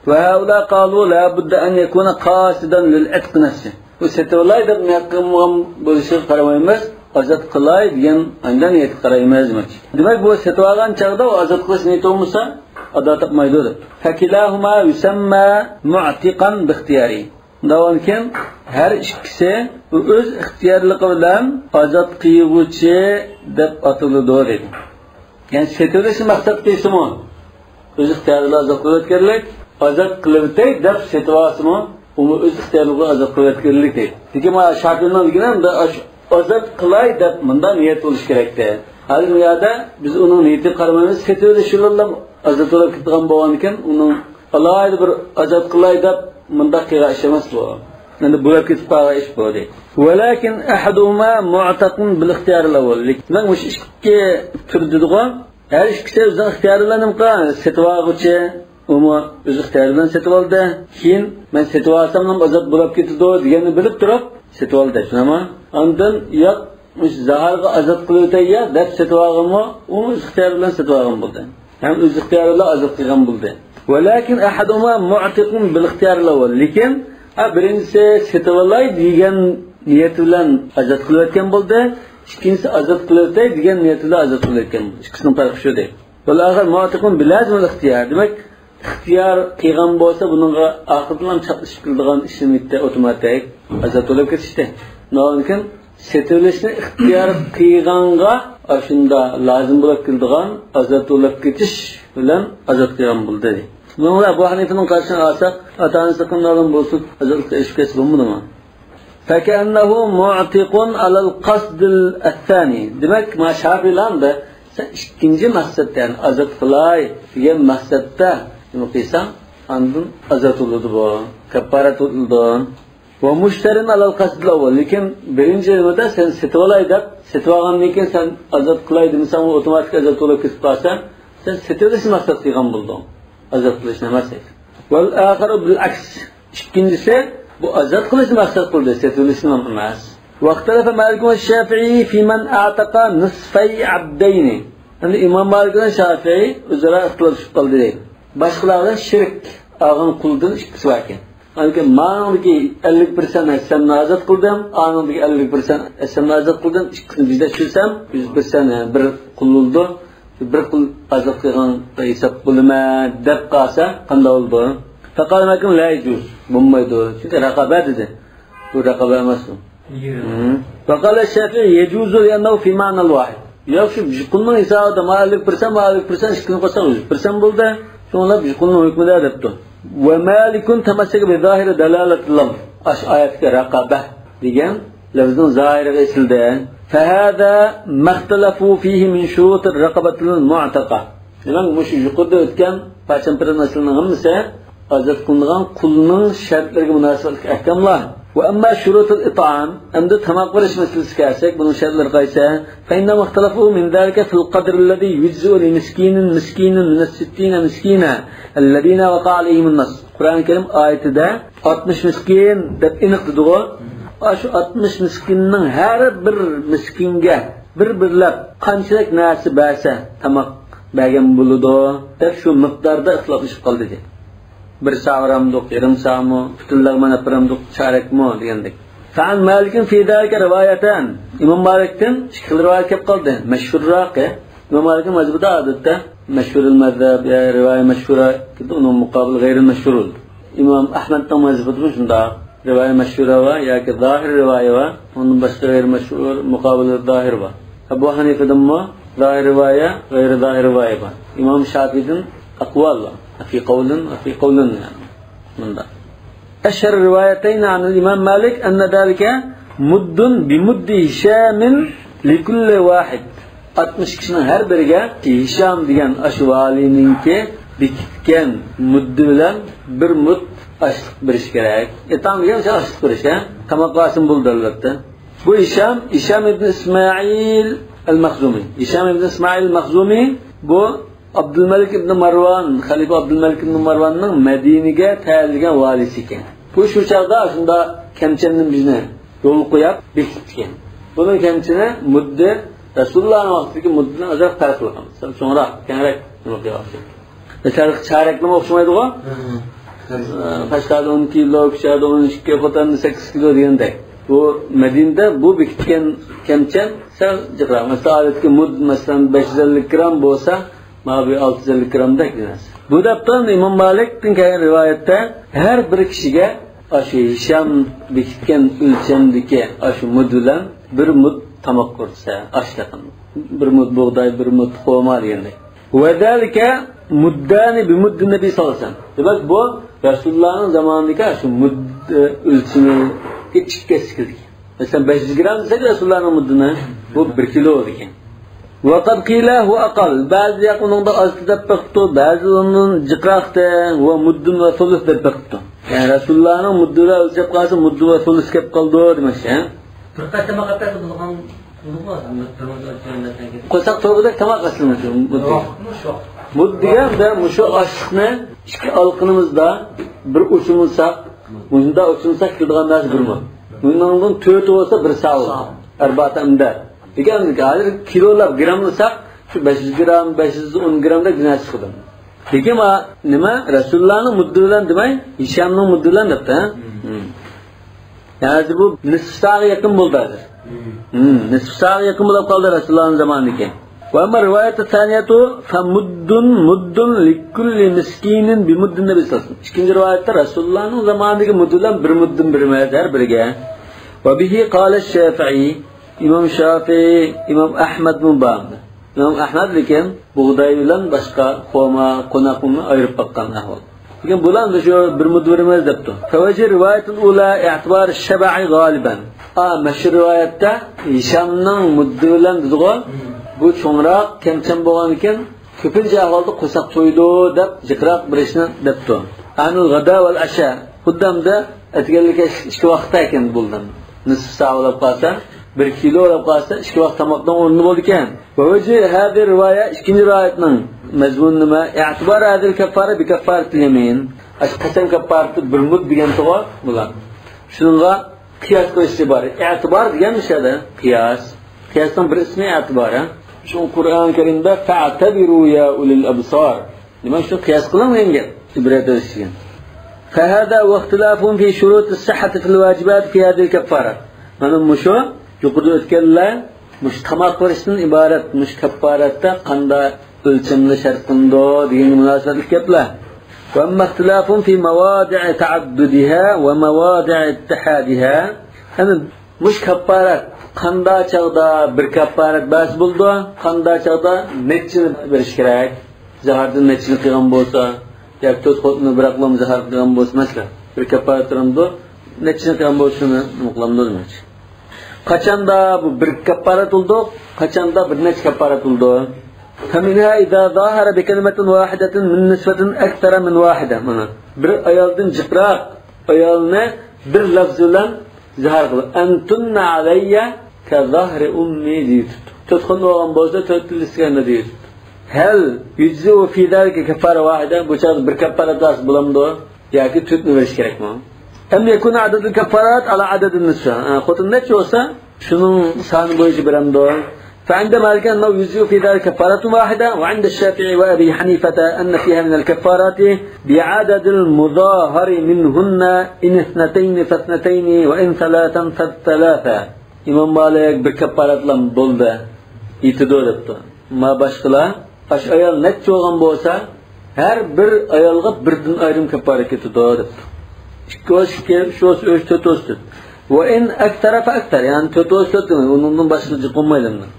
وهؤلاء قالوا لا بد أن يكون قاصدا للعتق نفسه. بۇ سېتىۋالاي دەپ نىيەت قىلمىغان بولۇشىغا قارىمايمىز، ئازاد قىلاي دېگەن ئانداق نىيەتكە قارايمىز دېمەكچى. دېمەك، بۇ سېتىۋالغان چاغدا ئۇ ئازاد قىلىش نىيىتى بولمىسا، ئادا تاپمايدۇ دەپتۇ. فكلاهما يسمى معتقا باختياره. ئۇنداۋانكىن ھەر ئىككىسى ئۆز ئىختىيارلىقى بىلەن ئازاد قىلغۇچى دەپ ئاتىلىدۇ دېدى. يەنى سېتىۋېلىشنى مەقسەت قىلسىمۇ، ئۆز ئىختىيارى بىلەن ئازاد قىلىۋەتكەنلىك، ئازاد قىلىۋېتەي دەپ سېتىۋالسىمۇ، ئۇمۇ ئۆز ئىختىيارى بىلەن ئازاد قىلىۋەتكەنلىك دەيدۇ. لېكىن مانا شاپىئىنىڭ دېگىنى ئەمدى ئاش-، ئازاد قىلاي دەپ مۇنداق نىيەت بولۇشى كېرەكتى. ھازىر بۇ يەردە بىز ئۇنىڭ نىيىتىگە قارىمايمىز، سېتىۋېلىش يولىلا ئازاد بولۇپ كېتىدىغان بولغاندىكىن، ئۇنىڭ ئالاھىدە بىر ئازاد قىلاي دەپ مۇنداق قىلغان ئىش ئەمەس بۇ. ئەمدى بولۇپ كېتىپ قالغان ئىش بۇ دەيدۇ. ولكن أحدهما معتق بالاختيار الأول. دېمەك، مۇشۇ ئىككى تۈر دېدىغۇ. ھەر ئىككىسى ئۆزىنىڭ ئىختىيارى بىلەن نېمە قىلغان؟ سېتىۋالغۇچى، ئۇمۇ ئۆز ئىختىيارى بىلەن سېتىۋالدى. كېيىن مەن سېتىۋالسام ئازاد بولۇپ كېتىدۇ دېگەننى بىلىپ تۇرۇپ سېتىۋالدى، شۇنداقمۇ؟ ئاندىن ياق، مۇشۇ زاھارغا ئازاد قىلىۋېتەي يا دەپ سېتىۋالغانمۇ، ئۇمۇ ئۆز ئىختىيارى بىلەن سېتىۋالغان بولدى. ھەم ئۆز ئىختىيارى بىلەن ئازاد قىلغان بولدى. ولكن أحدهما معتق بالاختيار الأول. لېكىن، ھە، بىرىنچىسى سېتىۋالاي دېگەن نىيەت بىلەن ئازاد قىلىۋەتكەن بولدى. ئىككىنچىسى ئازاد قىلىۋېتەي دېگەن نىيەت بىلەن ئازاد قىلىۋەتكەن بولدى. ئىككىسىنىڭ پەرقى شۇ دەيدۇ. والآخر معتق بلازم الاختيار. دېمەك، ئىختىيار قىلغان بولسا، بۇنىڭغا ئاخىرىدىن چاپلىشىپ كېلىدىغان ئىش نېمە ئىدى؟ ئاپتوماتىك ئازاد بولۇپ كېتىشتى. ئۇنىڭدىن كېيىن سېتىۋېلىشنى ئىختىيار قىلغانغا ئاشۇنداق لازىم بولۇپ كېلىدىغان ئازاد بولۇپ كېتىش بىلەن ئازاد قىلغان بولدى. بۇنىڭ بىلەن ئەبۇ ھەنىفىنىڭ قارىشىنى ئالساق، ئاتا-ئانىسى قىلمىغان بولسا ئازاد قىلىش كەسپى بولمىدىمۇ؟ فكأنه معتق على القصد الثاني. دېمەك، ما شاپىئىلەردە سەن ئىككىنچى مەقسەتتە، يەنى ئازاد قىلاي دېگەن مەقسەتتە نېمە قىلساڭ، ئاندىن ئازاد بولىدۇ بۇ. كاپپارەت بولىدۇ. ومشتر على القصد الأول. لېكىن بىرىنچى نېمىدە سەن سېتىۋالاي دەپ، سېتىۋالغاندىن كېيىن سەن ئازاد قىلاي دېمىسەڭ، ئۇ ئاپتوماتىك ئازاد بولۇپ كېتىپ قالسا، سەن سېتىۋېلىشنى مەقسەت قىلغان بولدۇڭ. ئازاد قىلىشنى ئەمەس. والآخر بالعكس. ئىككىنچىسى، بۇ ئازاد قىلىشنى مەقسەت قىلدى، سېتىۋېلىشنى ئەمەس. واختلف مالك والشافعي في من أعتق نصفي عبدين. ئەمدى ئىمام مالىك بىلەن شافىئى ئۆزئارا ئىختىلاپلىشىپ قالدى دەيدۇ. باشقىلار بىلەن شېرىك ئالغان قۇلدىن ئىككىسى باركەن. ئانىڭدىكى مانىڭدىكى ئەللىك پىرسەنت ھەسسەمنى ئازاد قىلدىم، ئانىڭدىكى ئەللىك پىرسەنت ھەسسەمنى ئازاد قىلدىم، ئىككىسىنى بىردەك چۈشۈرسەم، يۈز پىرسەنت، يەنى بىر قۇل بولىدۇ. بىر قۇل ئازاد قىلغانغا ھېساب بولىمەن دەپ قالسا، قانداق بولىدۇ؟ فقال مالك لا يجوز. بولمايدۇ. چۈنكى رەقابە دېدى. بۇ رەقابە ئەمەس بۇ. يىگىرمە. ھە. فقال الشافعي يجوز لأنه في معنى واحد. ياق، شۇ قۇلنىڭ ھېسابىدا ما ئەللىك پىرسەنت، ما ئەللىك پىرسەنت، ئىككىنى قوشساق يۈز پىرسەنت بولدى. شۇڭا بۇ قۇلنىڭ ھۆكمىدە دەپتۇ. ومالك تمسك بظاهر دلالة اللفظ. ئاشۇ ئايەتتىكى رەقابە دېگەن لەفزنىڭ زاھىرىغا ئېسىلدى. فهذا ما اختلفوا فيه من شروط الرقبة المعتقة. دېمەك، مۇشۇ يۇقىرىدا ئۆتكەن پاچان پىرىن مەسىلىنىڭ ھەممىسى ئازاد قىلىنغان قۇلنىڭ شەرتلىرىگە مۇناسىۋەتلىك ئەھكاملار. وأما شروط الإطعام، ئەمدى تاماق بېرىش مەسىلىسىگە كەلسەك، بۇنىڭ شەرتلىرى قايسى؟ فإنهم اختلفوا من ذلك في القدر الذي يجزئ لمسكين مسكين من الستين مسكينا الذين وقع عليهم النص. قۇرئان كەرىم ئايىتىدە ئاتمىش مىسكىن دەپ ئېنىق دېدىغۇ. ئاشۇ ئاتمىش مىسكىننىڭ ھەر بىر مىسكىنگە بىر-بىرلەپ قانچىلىك نەرسە بەرسە تاماق بەرگەن بولىدۇ دەپ شۇ مىقداردا ئىختىلاپلىشىپ قالدى دېدى. بىر سا بېرەمدۇق، يېرىم سامۇ، پۈتۈنلەي مانا بېرەمدۇق، چارەكمۇ دېگەندەك. فعن مالك في ذلك روايتان. ئىمام مالىكتىن ئىككى خىل رىۋايەت كېلىپ قالدى. مەشھۇرراقى، ئىمام مالىكنىڭ مەزھىپىدە ئادەتتە مەشھۇرۇل مەزھەب يا رىۋايە مەشھۇرا كېلىدۇ، ئۇنىڭ مۇقابىلى غەيرىل مەشھۇر بولىدۇ. ئىمام ئەھمەدنىڭ مەزھىپىدىمۇ شۇنداق. رىۋايە مەشھۇرا بار ياكى زاھىر رىۋايە بار. ئۇندىن باشقا غەيرىل مەشھۇر، مۇقابىلى زاھىر بار. ئەبۇ ھەنىفىدىنمۇ زاھىر رىۋايە، غەيرىل زاھىر رىۋايە بار. ئىمام شافىئىدىن ئەقۋال بار. في قول، في قول يەنى. مۇنداق. أشهر الروايتين عن الإمام مالك أن ذلك مد بمد هشام لكل واحد. ئاتمىش كىشىنىڭ ھەر بىرىگە ھىشام دېگەن ئاشۇ ۋالىينىڭكى بېكىتكەن مۇددى بىلەن بىر مۇد ئاشلىق بېرىش كېرەك. ئىتئام دېگەن ئاشلىق بېرىش، ھە؟ تاماق بەرسىمۇ بولىدۇ، ئەلۋەتتە. بۇ ھىشام، ھىشام ئىبن ئىسمائىل ئەل مەخزۇمى. ھىشام ئىبن ئىسمائىل مەخزۇمى بۇ ئابدۇلمەلىك ئىبن مارۋان، خەلىپە ئابدۇلمەلىك ئىبن مارۋاننىڭ مەدىنىگە تەيىنلىگەن ۋالىسى ئىكەن. بۇ شۇ چاغدا شۇنداق كەمچەندىن بىزنى يولغا قويۇپ بېكىتىپتىكەن. بۇنىڭ كەمچىنى مۇددىتى رەسۇلۇللانىڭ ۋاقتىدىكى مۇددىتىدىن ئازراق پەرقلىق، سەل چوڭراق، كەڭرەك نېمە قىلغان. مىسالغا چارەكلىمۇ ئوخشىمايدىغۇ؟ ھە، ھە. ئە، قەشقەردە ئون كىلو، كۇچادا ئون ئىككى، خوتەندە سەككىز كىلو دېگەندەك. بۇ مەدىنىدە بۇ بېكىتكەن كەمچەن سەل جىقراق. مەسىلەن، ئادەتتىكى مۇد، مەسىلەن، بەش يۈز ئەللىك گرام بولسا، مانا بۇ ئالتە يۈز ئەللىك گرامدەك بىر نەرسە. بۇ دەپتۇ ئىمام مالىكتىن كەلگەن رىۋايەتتە ھەر بىر كىشىگە ئاشۇ ھىشام بېكىتكەن ئۆلچەمدىكى ئاشۇ مۇد بىلەن بىر مۇد تاماق ئورتىسى، ئاشلىق. بىر مۇد بۇغداي، بىر مۇد خورما دېگەندەك. وذلك مدان بمد النبي صلى الله عليه وسلم. دېمەك، بۇ رەسۇلۇللانىڭ زامانىدىكى شۇ مۇد، ئۆلچىمىگە ئىككى ھەسسە كىرىدىكەن. مەسىلەن، بەش يۈز گرام دېسەك رەسۇلۇللانىڭ مۇددىنى، بۇ بىر كىلو بولىدىكەن. وقد قيل هو أقل. بەزى ياق ئۇنىڭدا ئاز دەپ بېقىپتۇ، بەزى ئۇنىڭدىن جىقراقتى، ومد وثلث دەپ بېقىپتۇ. يەنى رەسۇلۇللانىڭ مۇددىدا ئۆلچەپ قالسا، مۇددۇ ۋە سۇلۇس كەپ قالىدۇ دېمەكچى. بىر قېتىم قىلىپ بولغان، بولغان، بىر قېتىم قىلىپ قويساق توغرىدەك تاماق ئەسلىمىز. يوق، مۇشۇ. مۇد دېگەندە مۇشۇ ئاشلىقنى ئىككى ئالقىنىمىزدا بىر ئوچۇملىساق، مۇشۇنداق ئوچۇملىساق كېلىدىغان نەرسە بىر مۇد. بۇنىڭدىن تۆتى بولسا بىر ساۋۇ. ساۋۇ. ئەرباتە ئىندە. دېگەن ھازىر كىلولاپ، گراملىساق، شۇ بەش يۈز گرام، بەش يۈز ئون گرامدەك بىر نەرسە چىقىدۇ. لېكىن ما-، نېمە؟ رەسۇلۇللانىڭ مۇددى بىلەن دېمەي، ھىشامنىڭ مۇددى بىلەن دەپتۇ، ھە؟ مم. مم. يەنى بۇ نىسف سائغا يېقىن بولدى ھازىر. مم. مم، نىسف سائغا يېقىن بولۇپ قالدى رەسۇلۇللانىڭ زامانىدىكى. وأما الرواية الثانية فمد مد لكل مسكين بمد النبي صلى الله عليه وسلم. ئىككىنچى رىۋايەتتە رەسۇلۇللانىڭ زامانىدىكى مۇددى بىلەن بىر مۇددىن بېرىمىز ھەر بىرىگە. وبه قال الشافعي. ئىمام شافىئى، ئىمام ئەھمەدمۇ بار. ئىمام ئەھمەد لېكىن بۇغداي بىلەن باشقا خورما، قوناقنى ئايرىپ باققان ئەھۋال. لېكىن بۇلار شۇ بىر مۇددە بىر مۇددە دەپتۇ. فوجه الرواية الأولى اعتبار الشبع غالبا. ئا، مەشھۇر رىۋايەتتە ھىشامنىڭ مۇددى بىلەن دېدىغۇ، بۇ چوڭراق، كەمچەم بولغاندىكىن كۆپىنچە ئەھۋالدا قورساق تويىدۇ دەپ جىقراق بىر ئىشنى دەپتۇ. عن الغداء والعشاء. خۇددى ئەمدى ئەتىگەنلىك ئىككى ۋاقىتتا ئىكەن بۇلدىن. نىسف سائا بولاپ قالسا، بىر كىلو بولاپ قالسا، ئىككى ۋاقىت تاماقنىڭ ئورنى بولىدىكەن. ووجه هذه الرواية، ئىككىنچى رىۋايەتنىڭ مەزمۇنى نېمە؟ اعتبار هذه الكفارة بكفارة اليمين. ئاشۇ قەسەم كاپپارىتى بىر مۇد دېگەنتىغۇ بۇلار. شۇنىڭغا قىياس قىلىشى بار. ئېتىبار دېگەن مۇشۇ يەردە قىياس. قىياسنىڭ بىر ئىسمى ئېتىبار، ھە؟ شۇ قۇرئان كەرىمدە فاعتبروا يا أولي الأبصار. دېمەك، شۇ قىياس قىلىڭ دېگەن گەپ. ئىبرەت ئېلىش دېگەن. فهذا واختلاف في شروط الصحة في الواجبات في هذه الكفارة. مانا مۇشۇ يۇقىرىدا ئۆتكەنلەر مۇشۇ تاماق بېرىشتىن ئىبارەت، مۇشۇ كاپپارەتتە قانداق ئۆلچەمدە شەرتلىنىدۇ دېگەنگە مۇناسىۋەتلىك گەپلەر. وأما اختلاف في مواضع تعددها ومواضع اتحادها. يەنى مۇشۇ كاپپارەت قاندا چاغدا بىر كاپپارەت بەرسە بولىدۇ، قاندا چاغدا نەچچىنى بېرىش كېرەك؟ زاھاردىن نەچچىنى قىلغان بولسا، ياكى تۆت خوتۇننى بىراقلام زاھار قىلغان بولسا، مەسىلەن، بىر كاپپارەت تۇرامدۇ، نەچچىنى قىلغان بولسا شۇنى نېمە قىلامدۇ دېمەكچى. قاچاندا بۇ بىر كاپپارەت بولىدۇ، قاچاندا بىر نەچچە كاپپارەت بولىدۇ. فمنها إذا ظاهر بكلمة واحدة من نسوة أكثر من واحدة. مانا، بىر ئايالدىن جىقراق ئايالنى بىر لەفز بىلەن زاھار قىلىپ، أنتن علي كظهر أمي دېيىپتۇ. تۆت خوتۇن بولغان بولسا، تۆت تىل ئىسكەندە دېيىپتۇ. هل يجزئ في ذلك كفارة واحدة؟ بۇ چاغدا بىر كاپپارەت بولسا بولامدۇ؟ ياكى تۆتنى بېرىش كېرەكمۇ؟ أم يكون عدد الكفارات على عدد النسوة. ھە، خوتۇن نەچچە بولسا، شۇنىڭ سانى بويىچە بېرەمدۇ؟ فعند مالك أنه يجزئ في ذلك كفارة واحدة، وعند الشافعي وأبي حنيفة أن فيها من الكفارات بعدد المظاهر منهن، إن اثنتين فاثنتين، وإن ثلاثا فالثلاثة. ئىمام مالىك بىر كاپپارەتلا بولدى، يېتىدۇ دەپتۇ. ما باشقىلار، ئاشۇ ئايال نەچچە بولغان بولسا، ھەر بىر ئايالغا بىردىن ئايرىم كاپپارەت كېتىدۇ دەپتۇ. ئىككى بولسا ئىككى، ئۈچ بولسا ئۈچ، تۆت بولسا تۆت. وإن أكثر فأكثر، يەنى تۆت بولسا تۆت، ئۇنىڭدىن باشقىسى جىق بولمايدۇ ئەمدى.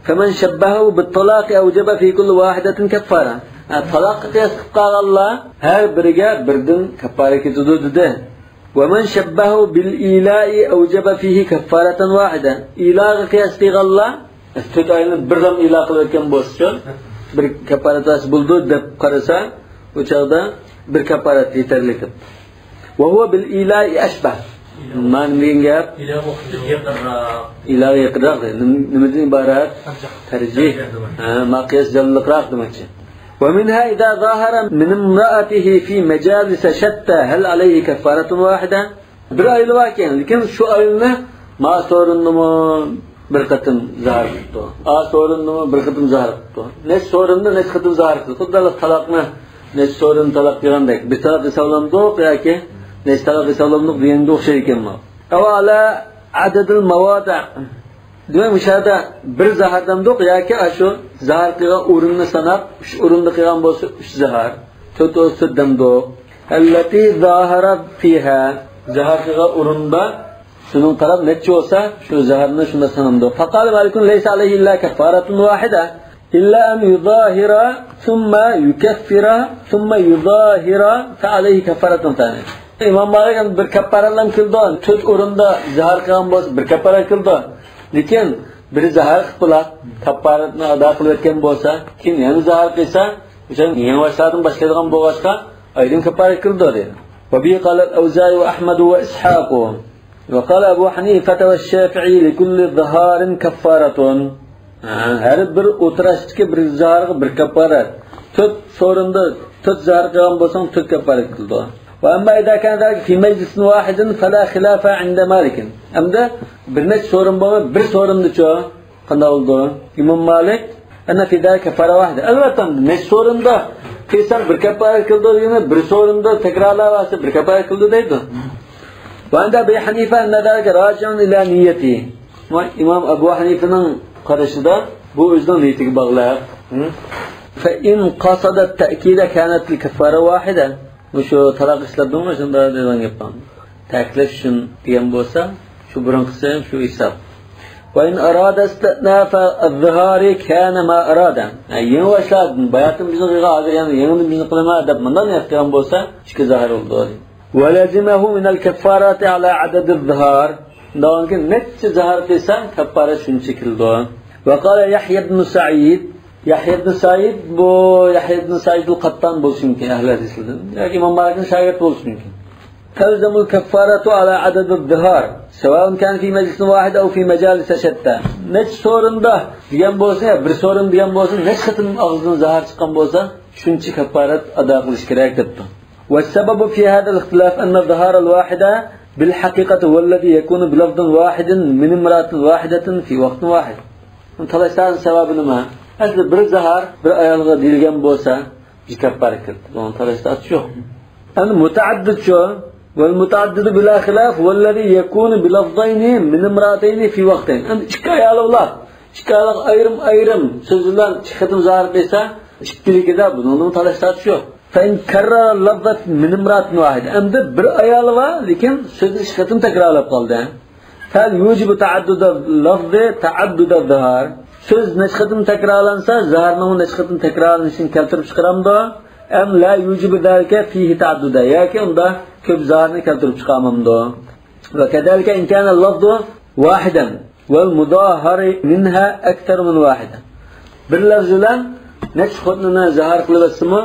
فمن شبهه بالطلاق أوجب في كل واحدة كفارة. ھە، تالاققا قىياس قىلىپ قالغانلار ھەر بىرىگە بىردىن كاپپارەت كېتىدۇ دېدى. ومن شبهه بالإيلاء أوجب فيه كفارة واحدة. ئىلاغا قىياس قىلغانلار، تۆت ئاينى بىردەم ئىلا قىلىۋەتكەن بولسىچۇ، بىر كاپپارەت بەرسە بولىدۇ دەپ قارىسا، ئۇ چاغدا بىر كاپپارەت يېتەرلىك دەپ. وهو بالإيلاء أشبه. مانا دېگەن گەپ. ئىلاغا يېقىنراق. ئىلاغا يېقىنراق. نېمە-، نېمىدىن ئىبارەت؟ تەرجىھ. تەرجىھ. ھە، ما قىياس جانلىقراق دېمەكچى. ومنها إذا ظاهر من امرأته في مجالس شتى هل عليه كفارة واحدة؟ بىر ئايلى باركەن، لېكىن شۇ ئايلىنى ما سورۇندىمۇ بىر قېتىم زاھار قىپتۇ، ئا سورۇندىمۇ بىر قېتىم زاھار قىپتۇ. نەچچە سورۇندا نەچچە قېتىم زاھار قىلدى. خۇددى تالاقنى نەچچە سورۇن تالاق دېگەندەك، بىر تالاق ھېسابلامدۇق ياكى نەچچە تالاق ھېسابلامدۇق دېگەنگە ئوخشايدىكەن بۇ. أو على عدد المواضع. دېمەك، مۇشۇ يەردە بىر زاھار دەمدۇق ياكى ئاشۇ زاھار قىلغان ئورۇننى ساناپ، ئۈچ ئورۇندا قىلغان بولسا ئۈچ زاھار، تۆت بولسا تۆت دەمدۇق. التي ظاهر فيها. زەھەر قىلغان ئورۇندا شۇنىڭ قاراپ نەچچە بولسا، شۇ زەھەرنى شۇنداق سانامدۇ. فقال مالك ليس عليه إلا كفارة واحدة إلا أن يظاهر ثم يكفر ثم يظاهر فعليه كفارة ثانية. ئىمام مالىك بىر كەپپارەتلەم قىلىدۇ. تۆت ئورۇندا زەھەر قىلغان بولسا، بىر كەپپارەت قىلىدۇ. لېكىن بىر زەھەر قىلىپ بولا، كەپپارەتنى ئادا قىلىۋەتكەن بولسا، كېيىن يەنە زەھەر قىلسا، ئوشۇ يېڭى باشلاردىن باشلايدىغان بولغاچقا، ئايرىم كەپپارەت قىلىدۇ دەيدۇ. وبه قال الأوزاعي وأحمد وإسحاق. وقال أبو حنيفة والشافعي لكل ظهار كفارة. ھە، ھەر بىر ئولتۇراشتىكى بىر زاھارغا بىر كەپپارەت. تۆت سورۇندا تۆت زاھار قىلغان بولساڭ، تۆت كەپپارەت قىلىدۇ. وأما إذا كان ذلك في مجلس واحد فلا خلاف عند مالك. ئەمدى بىر نەچچە سورۇن بولماي، بىر سورۇندىچۇ؟ قانداق بولىدۇ؟ ئىمام مالىك، أن في ذلك كفارة واحدة. ئەلۋەتتە، نەچچە سورۇندا قىلساڭ بىر كەپپارەت قىلىدۇ دېگىنى، بىر سورۇندا تەكرارلاۋەرسە بىر كەپپارەت قىلىدۇ دەيدۇ. وعند أبي حنيفة أن ذلك راجع إلى نيته. ئىمام ئەبۇ ھەنىفىنىڭ قارىشىدا بۇ ئۆزىنىڭ نىيىتىگە باغلىق. فإن قصد التأكيد كانت الكفارة واحدة. مۇشۇ تالاق ئىشلەتتىڭمۇ شۇنداق دېگەن گەپ بار. تەكىتلەش ئۈچۈن دېگەن بولسا، شۇ بۇرۇنقىسى ھەم شۇ ھېساب. وإن أراد استئناف الظهار كان ما أراد. ھە، يېڭى باشلادىن، باياتىن بىزنى قىلغان، ھازىر يەنە يېڭىدىن بىزنى قىلىمەن دەپ مۇنداق نىيەت قىلغان بولسا، ئىككى زاھار بولىدۇ. ولزمه من الكفارة على عدد الظهار. شۇنداقكى نەچچە زاھار قىلسا، كەپپارەت شۇنچە كېلىدۇ. وقال يحيى بن سعيد. يەھيا ئىبن سەئىد، بۇ يەھيا ئىبن سەئىد ئەل قەتتان بولۇشى مۇمكىن، ئەھلى ھەدىسلەردىن. ياكى ئىمام مالىكنىڭ شاگىرتى بولۇشى مۇمكىن. تلزم الكفارة على عدد الظهار، سواء كان في مجلس واحد أو في مجالس شتى. نەچچە سورۇندا دېگەن بولسا، يا بىر سورۇن دېگەن بولسا، نەچچە قېتىم ئاغزىدىن زاھار چىققان بولسا، شۇنچە كەپپارەت ئادا قىلىش كېرەك دەپتۇ. والسبب في هذا الاختلاف أن الظهار الواحد بالحقيقة هو الذي يكون بلفظ واحد من امرأة واحدة في وقت واحد. تالاش تارتىش سەۋەبى نېمە؟ ئەسلى بىر زاھار بىر ئايالغا دېيىلگەن بولسا، بىر كەپپارەت كىرىدۇ. بۇنىڭ تالاش تارتىشى يوق. ئەمدى مۇتەئەددىد شۇ. والمتعدد بلا خلاف هو الذي يكون بلفظين من امرأتين في وقتين. ئەمدى ئىككى ئايالى بار. ئىككى ئايالغا ئايرىم-ئايرىم سۆز بىلەن ئىككى قېتىم زاھار بېرسە، ئىككىلىكىدە بۇنىڭدىن تالاش تارتىش يوق. فإن كرر اللفظ من امرأة واحدة. ئەمدى بىر ئايالى بار، لېكىن سۆزنى ئىككى قېتىم تەكرارلاپ قالدى. فهل يوجب تعدد اللفظ تعدد الظهار؟ سۆز نەچچە قېتىم تەكرارلانسا، زاھارنىڭمۇ نەچچە قېتىم تەكرارلىنىشىنى كەلتۈرۈپ چىقىرامدۇ؟ أم لا يوجب ذلك فيه تعددا؟ ياكى ئۇندا كۆپ زاھارنى كەلتۈرۈپ چىقارمامدۇ؟ وكذلك إن كان اللفظ واحدا والمظاهر منها أكثر من واحدة. بىر لەفز بىلەن نەچچە خوتۇننى زاھار قىلىۋەتسىمۇ،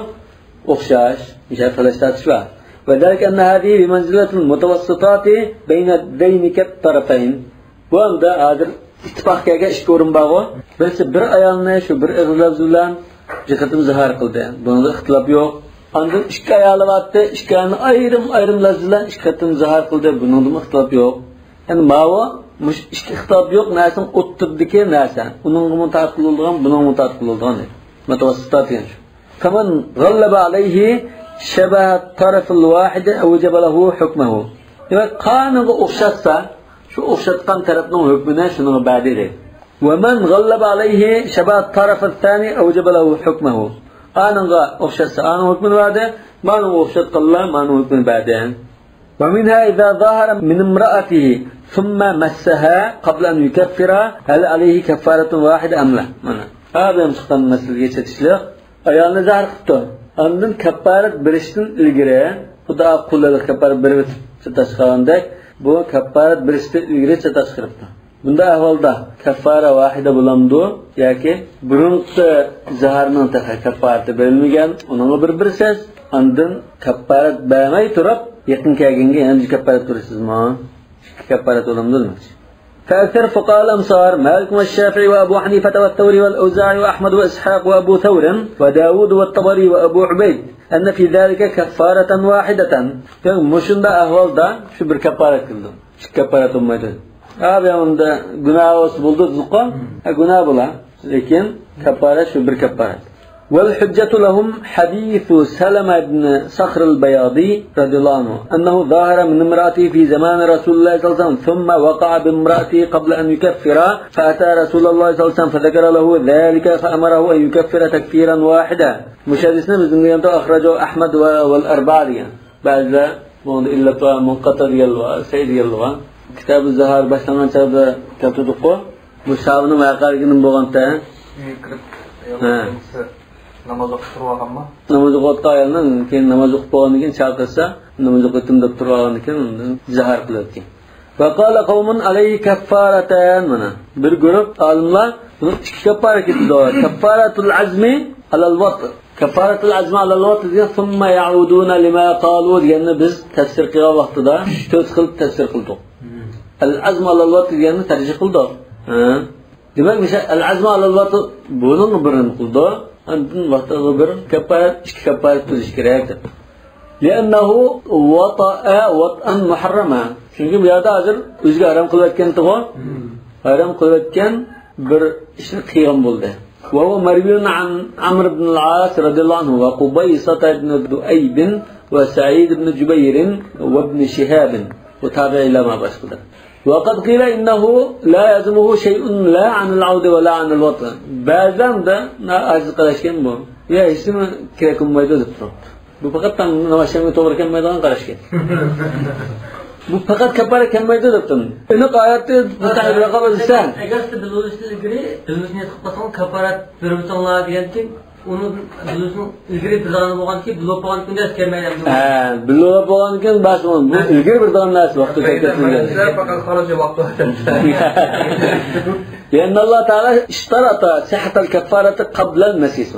ئوخشاش، مۇشۇ تالاش تارتىش بار. وذلك أن هذه بمنزلة المتوسطات بين ذين الطرفين. بۇ ئەمدى ھازىر ئىتتىپاق كەلگەن ئىككى ئورۇن بارغۇ. بىرسى بىر ئايالنى شۇ بىر ئېغىز لەفز بىلەن بىر قېتىم زاھار قىلدى. بۇنىڭدا ئىختىلاپ يوق. ئاندىن ئىككى ئايالى بارتتى، ئىككى ئايالنى ئايرىم-ئايرىم لەفز بىلەن ئىككى قېتىم زاھار قىلدى. بۇنىڭدىمۇ ئىختىلاپ يوق. يەنى ماۋۇ، مۇشۇ ئىككى ئىختىلاپ يوق نەرسىنىڭ ئوتتۇرىدىكى نەرسە. ئۇنىڭغىمۇ تارتقىلى بولىدىغان، بۇنىڭغىمۇ تارتقىلى بولىدىغان دەيدۇ. مۇتەۋەسسىتات دېگەن شۇ. فمن غلب عليه شبه الطرف الواحد أوجب له حكمه. دېمەك، قانۇنغا ئوخشاتسا، شۇ ئوخشاتقان تەرەپنىڭ ھۆكمىنى شۇنىڭغا بەردى دەيدۇ. ومن غلب عليه شبه الطرف الثاني أوجب له حكمه. ئانىڭغا ئوخشاتسا، ئانىڭ ھۆكمىنى بەردى، مانىڭغا ئوخشاتقانلار مانىڭ ھۆكمىنى بەردى. ومنها إذا ظهر من امرأته ثم مسها قبل أن يكفر هل عليه كفارة واحدة أم لا؟ مانا. ئادەم چىققان مەسىلىگە چېتىشلىق. ئايالنى زەھەر قىپتۇ. ئاندىن كەپپارەت بېرىشتىن ئىلگىرى، خۇدا قۇلىلىق كەپپارەت بېرىۋېتىپ چاتاق چىقارغاندەك، بۇ كەپپارەت بېرىشتىن ئىلگىرى چاتاق چىقىرىپتۇ. بۇنداق ئەھۋالدا كەففارە ۋاھىدە بولامدۇ ياكى بۇرۇنقى زەھەرنىڭ تېخى كەففارىتى بېرىلمىگەن، ئۇنىڭغا بىر بېرىسىز، ئاندىن كەففارەت بەرمەي تۇرۇپ، يېقىن كەلگەنگە يەنە بىر كەففارەت بېرىسىزمۇ؟ ئىككى كەففارەت بولامدۇ دېمەكچى. فأكثر فقهاء الأمصار مالك والشافعي وأبو حنيفة والثوري والأوزاعي وأحمد وإسحاق وأبو ثور وداود والطبري وأبو عبيد أن في ذلك كفارة واحدة. دېمەك، مۇشۇنداق ئەھۋالدا شۇ بىر كەپپارەت قىلىدۇ. ئىككى كەپپارەت بولمايدۇ. ھە، بۇ يەردە گۇناھ بولسا بولىدۇ دېدۇققۇ. ھە، گۇناھ بولا. لېكىن كەپپارەت شۇ بىر كەپپارەت. والحجة لهم حديث سلمة بن صخر البياضي رضي الله عنه أنه ظهر من امرأته في زمان رسول الله صلى الله عليه وسلم ثم وقع بامرأته قبل أن يكفر فأتى رسول الله صلى الله عليه وسلم فذكر له ذلك فأمره أن يكفر تكفيرا واحدا. مۇشۇ ھەدىسنى بىزنىڭ يەردە أخرجه أحمد و-، والأربعة دېگەن. بەزىلەر بۇنىڭدا ئىللەت بار، مۇنقەتە دېگەنلەر بار، سەي دېگەنلەر بار. كىتابى زاھار باشلانغان چاغدا كەلتۈردۇققۇ. بۇ شاۋنىڭ ۋەقەلىكىنى بولغانتە. ئۆيگە كىرىپ، ھە. ناماز ئوقۇپ تۇرۇۋالغانمۇ؟ ناماز ئوقۇۋاتقان ئايالنىڭ كېيىن ناماز ئوقۇپ بولغاندىن كېيىن چاقىرسا، ناماز ئوقۇيتتىم دەپ تۇرۇۋالغاندىن كېيىن ئۇندىن زاھار قىلىۋەتكەن. وقال قوم عليه كفارتان، مانا. بىر گۇرۇپ ئالىملار بۇنىڭ ئىككى كەپپارە كېتىدۇ. كفارة العزم على الوطء. كفارة العزم على الوطء دېگەن ثم يعودون لما قالوا دېگەننى بىز تەپسىر قىلغان ۋاقتىدا تۆت خىل تەپسىر قىلدۇق. العزم على الوطء دېگەننى تەرجىمە قىلدۇق. ھە. دېمەك، مىسال، العزم على الوطء بۇنىڭ بىرىنى قىلدۇق. ئاندىن ۋاقتىدا بىر كەپپارەت، ئىككى كەپپارەت تۈزۈش كېرەك دەپ. لأنه وطأ وطئا محرما. چۈنكى بۇ يەردە ھازىر ئۆزىگە ھارام قىلىۋەتكەنتىغۇ. ھارام قىلىۋەتكەن بىر ئىشنى قىلغان بولدى. وهو مروي عن عمرو بن العاص رضي الله عنه وقبيصة بن ذؤيب وسعيد بن جبير وابن شهاب. بۇ تابىئىيلار ما باشقىدا. وقد قيل إنه لا يلزمه شيء لا عن العود ولا عن الوطء. بەزىلەر مۇنداق نائاجىز قاراشكەن بۇ. يا، ھېچنېمە كېرەك بولمايدۇ دەپتۇ. بۇ پەقەت تاڭ ناماز ئىشلەمگە توغرا كەلمەيدىغان قاراشكەن. بۇ پەقەت كەپپارە كەلمەيدۇ دەپتۇ. ئېنىق ئايەتتە مۇتەھەررىر قىلىپ دېسە. ئەگەر سىز بىلىۋېلىشتىن ئىلگىرى بىلىۋېلىشنى نىيەت قىلىپ قالسىڭىز، كەپپارەت بېرىۋېتىڭلار دېگەنتى. ئۇنى بىلىۋېلىشنىڭ ئىلگىرى بىلىدىغان بولغاندىكىن، بىلىۋېلىپ بولغاندىكىن دەرس كەلمەيدۇ. ھە، بىلىۋېلىپ بولغاندىكىن بەس، بۇ ئىلگىرى بىلىدىغان نەرسە، ۋاقتى كەتكەن. فقد خرج وقتها. لأن الله تعالى اشترط صحة الكفارة قبل المسيس.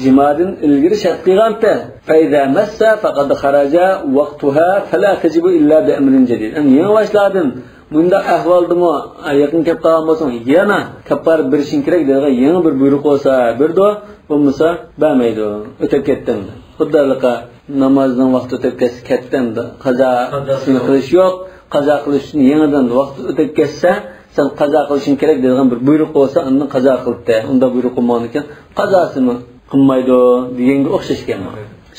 جىمادىن ئىلگىرى شەرت قىلغانتى. فإذا مس فقد خرج وقتها فلا تجب إلا بأمر جديد. يەنى يېڭى باشلادىن مۇنداق ئەھۋالدىمۇ، يېقىن كەپ قالغان بولسا، يەنە كەپپارە بېرىشىڭ كېرەك دەيدىغان يېڭى بىر بۇيرۇق بولسا بېرىدۇ، بولمىسا بەرمەيدۇ. ئۆتۈپ كەتتى ئەمدى. خۇددى ھېلىقى نامازنىڭ ۋاقتى ئۆتۈپ كەتسە كەتتى ئەمدى. قازا قىلىش يوق. قازا قىلىش ئۈچۈن يېڭىدىن ۋاقتى ئۆتۈپ كەتسە، سەن قازا قىلىشىڭ كېرەك دەيدىغان بىر بۇيرۇق بولسا، ئاندىن قازا قىلىپتۇ. ئۇنداق بۇيرۇق بولمىغاندىكىن، قازاسىمۇ قىلمايدۇ دېگەنگە ئوخشاش ئىكەن بۇ.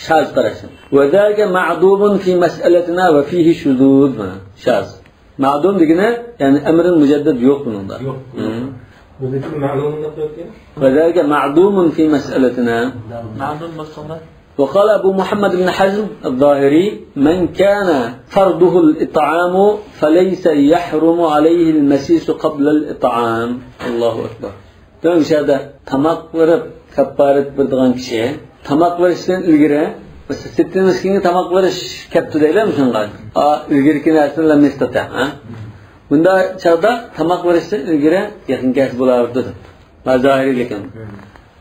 شاز قاراش. وذلك معدوم في مسألتنا وفيه شذوذ. شاز. مەدۇم دېگىنى، يەنى ئەمرىن مۇجەددىد يوق بۇنىڭدا. يوق. ھىم. بۇ نېمە مەلۇم دەپ ئۆتكەن؟ وذلك معدوم في مسألتنا. مەدۇم بولسۇڭلار. وقال أبو محمد بن حزم الظاهري: من كان فرضه الإطعام فليس يحرم عليه المسيس قبل الإطعام. الله أكبر. دېمەك، مۇشۇ يەردە تاماق بېرىپ، كەپپارەت بېرىدىغان كىشى تاماق بېرىشتىن ئىلگىرى، مەسىلەن، سىتتىن مىسكىنگە تاماق بېرىش كەپتۇ دەيلى مۇشۇنىڭغا. ئا، ئىلگىرىكى نەرسىنى لەم يەستەتىئ، ھە؟ بۇنداق چاغدا تاماق بېرىشتىن ئىلگىرى يېقىن كەلسە بولاۋېرىدۇ دەپ. ھە، زاھىرىيلىكىم.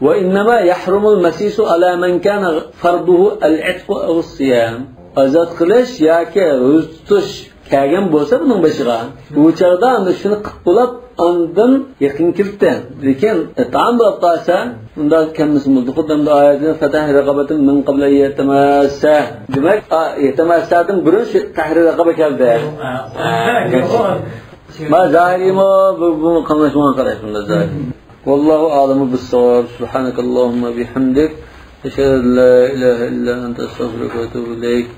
وإنما يحرم المسيس على من كان فرضه العتق أو الصيام. ئازاد قىلىش ياكى روزا تۇتۇش كەلگەن بولسا بۇنىڭ بېشىغا، بۇ چاغدا ئەمدى شۇنى قىلىپ بولۇپ، ئاندىن يېقىن كېلىپتۇ. لېكىن ئىتئام بولۇپ قالسا، ئۇنداق كەلمىسە بولىدۇ. خۇددى ئەمدى ئايەتتە: فتحرير رقبة من قبل أن يتماسا. دېمەك، ئا، يەتەمەسسادىن بۇرۇن شۇ تەھرىر رەقەبە كەلدى. ھە، ھە. ما زاھىرىيمۇ بۇ، بۇ قاملاشمىغان قاراش بۇندا زاھىرىي. والله أعلم بالصواب. سبحانك اللهم وبحمدك، أشهد أن لا إله إلا أنت، أستغفرك وأتوب إليك.